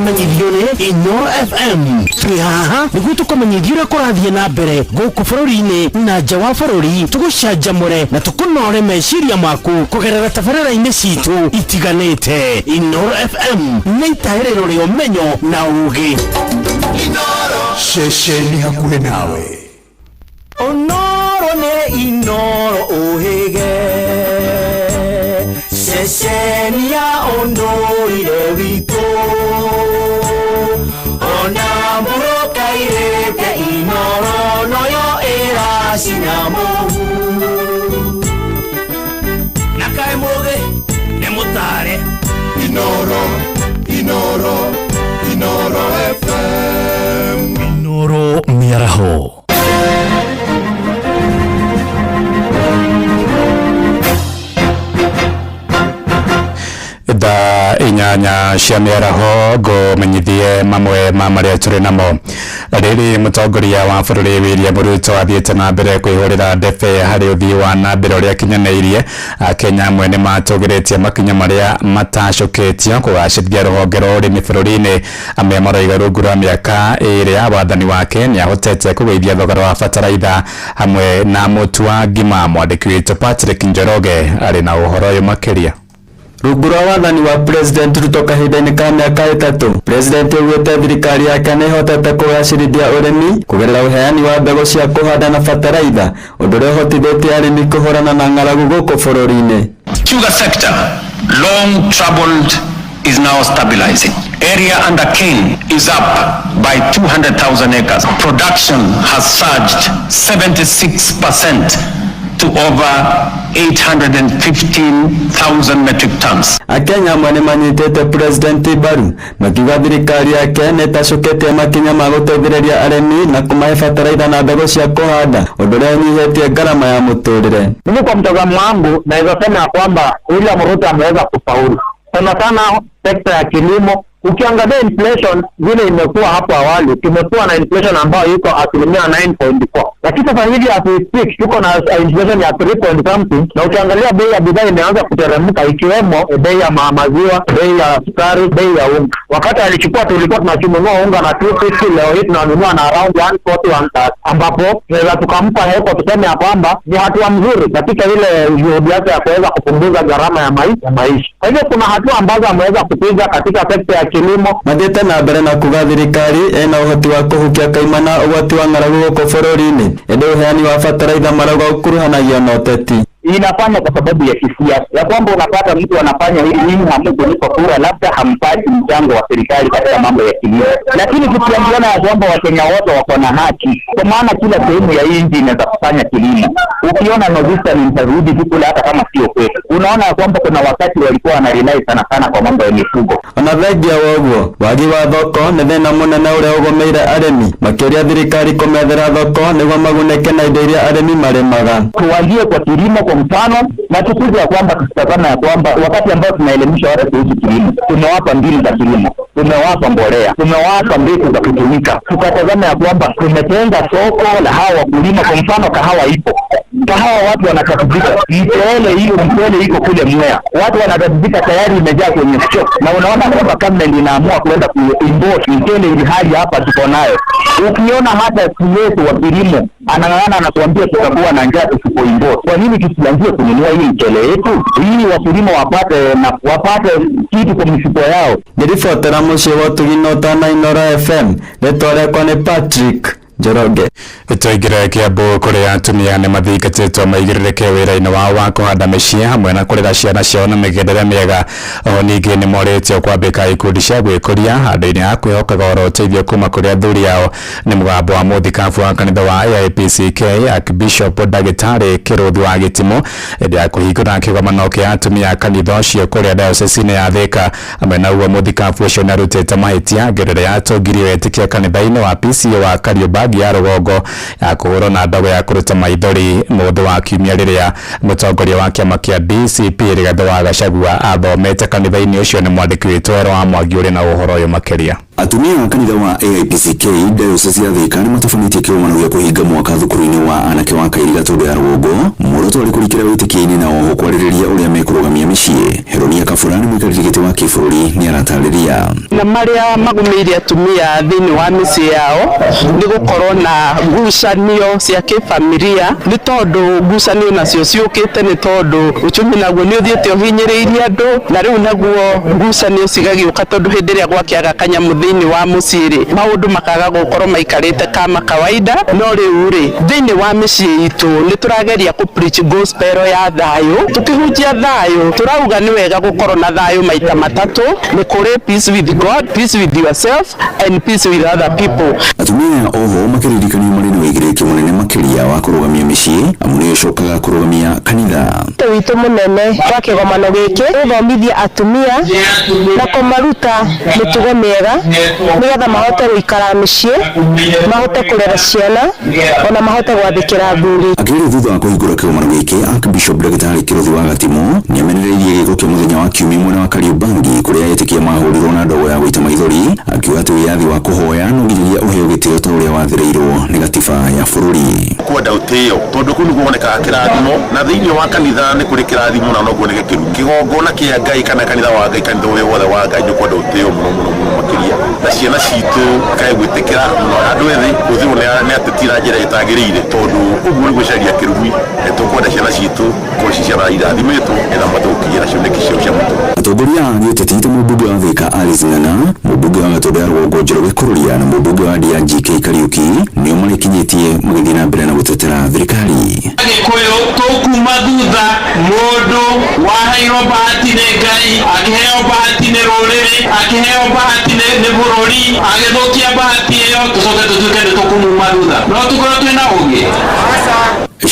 Speaker 10: Ũramenyithio nĩ Inoro FM. Twĩ haha nĩguo tũkũmenyithie ũrĩa kũrathiĩ na mbere gũkũ bũrũri-inĩ na nja wa bũrũri, tũgũcanjamũre na tũkũnore meciria maku kũgerera tabarĩra-inĩ citũ itiganĩte. Inoro FM nĩ itahĩrĩro rĩa ũmenyo na ũgĩ.
Speaker 24: Ceceni hakuhĩ nawe.
Speaker 23: Onoro nĩ Inoro ũhĩge, ceceni ya ũndũire witũ, ona mũrũkairĩte Inoro noyo ĩracina mũhu.
Speaker 3: Na kaĩ mũgĩ nĩ mũtare.
Speaker 24: Inoro, Inoro, Inoro FM.
Speaker 14: Inoro mĩaraho.
Speaker 2: Thaa 8 cia mĩaraho ngũmenyithie mamwe ma marĩa tũrĩ namo. Rĩrĩ mũtongoria wa bũrũri William Ruto athiĩte na mbere kwĩhũrĩra ndebe harĩ ũthii wa na mbere ũrĩa akinyanĩirie. Akenya amwe nĩ matũgĩrĩtie makinya marĩa matacũkĩtio kũgacĩrithia rũhonge rwa ũrĩmi bũrũri-inĩ. Amwe maroiga rungu rwa mĩaka 2 ya wathani wake nĩ ahotete kũgũithia thogora wa bataraitha hamwe na mũtu wa ngima. Mwandĩki witũ Patrick Njoroge arĩ na ũhoro ũyũ makĩria.
Speaker 4: Rungu rwa wathani wa President Ruto kahinda-inĩ ka mĩaka 3, President augĩte thirikari yake nĩ ĩhotete kũgacĩrithia ũrĩmi kũgerera ũheani wa mbegũ cia kũhanda na bataraitha, ũndũ ũrĩa ũhotithĩtie arĩmi kũhũrana na ng'aragu gũkũ bũrũri-inĩ.
Speaker 7: Sugar sector, long troubled, is now stabilizing. Area under cane is up by 200,000 acres. Production has surged 76% to over 815,000 metric tons.
Speaker 4: Akenya amwe nĩ manyitĩte President mbaru makiuga thirikari yake nĩ ĩtacũkĩtie makinya ma gũteithĩrĩria arĩmi na kũmahe bataraitha na mbegũ cia kũhanda, ũndũ ũrĩa ũnyihĩtie ngarama ya mũtũrĩre.
Speaker 8: Mimi kwa mtazamo wangu naweza sema ya kwamba William Ruto ameweza kufaulu sana sana sekta ya kilimo. Ukiangalia inflation vile imekuwa hapo awali, tumekuwa na inflation ambayo iko 9.4%, lakini sasa hivi as we speak tuko na inflation ya 3 point something, na ukiangalia bei ya bidhaa imeanza kuteremka, ikiwemo bei ya maziwa, bei ya sukari, bei ya unga. Wakati alichukua tulikuwa tunanunua unga na 250, leo hii tunanunua na around 140, 130, ambapo tunaweza tukampa heko tuseme ya kwamba ni hatua mzuri katika ile juhudi yake ya kuweza kupunguza gharama ya maisha. Kwa hivyo kuna hatua ambazo ameweza kupiga katika sekta ya kilimo.
Speaker 4: Mathiĩte na mbere na kuga thirikari ĩna ũhoti wa kũhukia kaimana ũgwati wa ng'aragu gũkũ bũrũri-inĩ, ĩndĩ ũheani wa bataraitha marauga ũkuruhanagio na ũteti.
Speaker 8: Inafanya kwa sababu ya kisiasa, ya kwamba unapata mtu anafanya hili, nyinyi hamkunipa kura, labda hampati mchango wa serikali katika mambo ya kilimo. Lakini tukiambiana ya kwamba Wakenya wote wako na haki, kwa maana kila sehemu ya hii nchi inaweza kufanya kilimo. Ukiona Northeastern nitarudi tu kule, hata kama sio kwetu, unaona ya kwamba kuna wakati walikuwa wanarely sana sana kwa mambo ya mifugo.
Speaker 4: Ona thengia wa ũguo, wagi wa thoko nĩ thĩna mũnene ũrĩa ũgũmĩire arĩmi, makĩria thirikari kũmethera thoko nĩguo magunĩke na indo iria arĩmi marĩmaga.
Speaker 8: Tuanzie kwa kilimo kwa mfano, na tukuje ya kwamba tusitazame ya kwamba wakati ambao tunaelimisha watu kuhusu kilimo, tumewapa mbinu za kilimo, tumewapa mbolea, tumewapa mbegu za kutumika, tukatazama ya kwamba tumetenga soko la hawa wakulima. Kwa mfano kahawa ipo, kahawa watu wanatatizika, mchele hiyo mchele iko kule Mwea, watu wanatatizika tayari imejaa kwenye stock, na unaona kwamba government inaamua kwenda kuimport mchele ili hali hapa tuko nayo. Ukiona hata yetu wa kilimo anang'ang'ana anatuambia tutakuwa na njaa tusipoimport. Kwa nini tusianzie kununua hii mchele yetu ili wakulima wapate na wapate kitu kwa mifuko yao?
Speaker 4: Ngĩribotera mũciĩ wa ũtugi na ũtana Inoro FM, rĩtwa rĩakwa nĩ Patrick Njoroge.
Speaker 2: Tũingĩre Kiambu kũrĩa atumia nĩ mathingatĩtwo maigĩrĩrĩke wĩra-inĩ wao wa kũhanda mĩciĩ hamwe na kũrera ciana ciao na mĩgendere mĩega. Oho ningĩ nĩ morĩtio kwambĩka ikundi cia gwĩkũria handũ-inĩ ha kwĩhokaga oro ũteithio kuma kũrĩ athuri ao. Nĩ mũgambo wa mũthikabu wa kanitha wa AIPCK Archbishop Ndagĩtarĩ Kĩrũthi wa Gĩtimũ hĩndĩ ya kũhingũra kĩgomano kĩa atumia a kanitha ũcio kũrĩa diocese-inĩ ya Thĩka. Hamwe na ũguo mũthikabu ũcio nĩarutĩte mahĩtia ngerere yatũngirio etĩkia kanitha-inĩ wa PCEA wa Kariobangi ya rũgongo ya kũhũrwo na ndogo ya kũruta maithori mũthĩ wa kiumia rĩrĩa mũtongoria wa kĩama kĩa DCP Rigathĩ wa Gachagua athomete kanitha-inĩ ũcio. Nĩ mwandĩki witũ Ero wa Mwangi ũrĩ na ũhoro ũyũ makĩria.
Speaker 20: Atumia a kanitha wa AIPCK diocese ya Thika nĩ matabanĩtie kĩgomano gĩa kũhinga mwaka thukuru-inĩ wa anake wa Kairi Gatũndũ ya rũgongo, muoroto warĩ kũrikĩra wĩtĩkio-inĩ na oho kwarĩrĩria ũrĩa mekũrũgamia mĩciĩ. Heronia Kabura nĩ mũikarĩri gĩtĩ wa kĩbũrũri nĩaratarĩria.
Speaker 5: Na marĩa magũmĩire atumia thĩinĩ wa mĩciĩ yao nĩ gũkorwo na ngucanio cia kĩbamiria, nĩ tondũ ngucanio nacio ciũkĩte nĩ tondũ uchumi naguo nĩ ũthiĩte ũhinyĩrĩirie andũ, na rĩu naguo ngucanio cigagĩũka tondũ hĩndĩ ĩrĩa gwakĩaga kanyamũ thĩinĩ wa mũciĩ rĩ, maũndũ makaga gũkorwo maikarĩte kama kawaida. No rĩu rĩ, thĩinĩ wa mĩciĩ itũ nĩ tũrageria kũ preach gospel ya thayũ. Tũkĩhunjia thayũ tũrauga nĩ wega gũkorwo na thayũ maita matatũ, nĩ kũrĩ peace with God, peace with yourself and peace with other people.
Speaker 20: Atumia oho makĩririkanio marĩ na ũigĩrĩrĩki mũnene makĩria wa kũrũgamia mĩciĩ, amu nĩyo ĩcokaga kũrũgamia kanitha.
Speaker 6: Wĩto witũ mũnene wa kĩgomano gĩkĩ gũthomithia atumia na kũmaruta mĩtugo mĩega nĩgetha mahote gũikara mĩciĩ, mahote kũrera ciana ona mahote gwathĩkĩra athuri.
Speaker 20: Akĩaria thutha wa kũhingũra kĩgomano gĩkĩ, Archbishop Ndagĩtarĩ Kĩruthi wa Gatimu nĩamenereirie gĩko kĩa mũthenya wa Kiumia mwena wa Kariobangi kũrĩa etĩkia mahũrirwo na ndogo ya gũita maithori, akiuga atĩ wĩyathi wa kũhoya no nginyagia ũheo gĩtĩo ta ũrĩa wathĩrĩirwo nĩ gatiba ya bũrũri.
Speaker 11: Kwenda ũtĩo tondũ kũu nĩkuo wonekaga kĩrathimo, na thĩinĩ wa kanitha nĩ kũrĩ kĩrathimo na no kuoneke kĩrumi. Kĩgongona kĩa Ngai kana kanitha wa Ngai, kanitha ũrĩa wothe wa Ngai nĩ kwenda ũtĩo mũno mũno mũno makĩria, na ciana citũ kae gwĩtĩkĩra mũno andũ ethĩ kũhũthĩrwo nĩ ateti na njĩra ĩtagĩrĩire, tondũ ũguo nĩ gwĩcaria kĩrumi. Tũkwenda ciana citũ ikorwo ci ciana irathimĩtwo nĩgetha mahote gũkinyĩra cioneki ciao cia mũtũrĩre.
Speaker 20: Atongoria a gĩũteti ta mũmbunge wa Thika Alice Ng'ang'a, mũmbunge wa Gatũndũ ya Rũgongo Njoroge Kururia na mũmbunge wa Ndia GK Kariuki nĩo marĩkinyĩtie magĩthiĩ na mbere na gũtetera thirikari.
Speaker 12: Gĩkũyũ tũkuma thutha mũndũ waheirwo bahati nĩ Ngai, akĩheo bahati nĩ rũrĩrĩ, akĩheo bahati nĩ bũrũri, agĩthũkia bahati ĩyo, tũcoke tũtuĩke nĩ tũkũmuma thutha. No tũkorwo twĩna ũgĩ.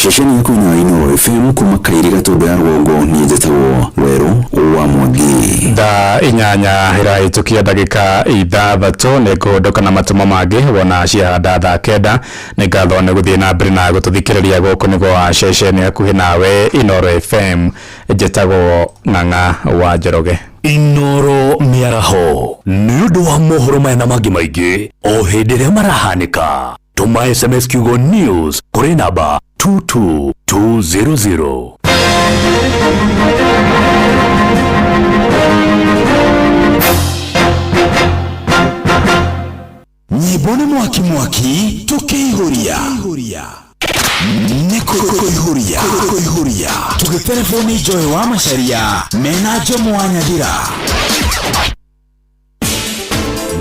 Speaker 20: Ceceni ya kwĩna Inooro FM kuma Kairi Gatũndũ ya Rũgongo, niĩ njĩtagwo Werũ wa Mwangi.
Speaker 2: Thaa 8 ĩrahĩtũkia ndagĩka 6, nĩ ngũhũndũka na matũmo mangĩ wona ciahanda thaa 9. Nĩ ngatho nĩ gũthiĩ na mbere na gũtũthikĩrĩria gũkũ nĩguo wa ceceni hakuhĩ nawe Inooro FM. Njĩtagwo Ng'ang'a wa Njoroge.
Speaker 14: Inooro mĩaraho nĩ ũndũ wa mohoro maya na mangĩ maingĩ o hĩndĩ ĩrĩa marahanĩka. Tũma SMS kiugo news kũrĩ namba 22200.
Speaker 20: Nyĩmbo nĩ mwaki mwaki tũkĩihũria, nĩ kũihũria kũihũria tũgĩterebwo nĩ Joy wa Macharia mena Jomo wa Nyathira.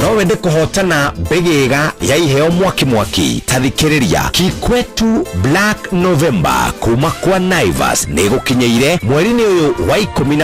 Speaker 13: No wende kũhotana mbĩgĩga ya iheo mwaki mwaki, ta thikĩrĩria Kikwetu Black November kuma kwa Naivas nĩ gũkinyĩire mweri-inĩ ũyũ wa 10.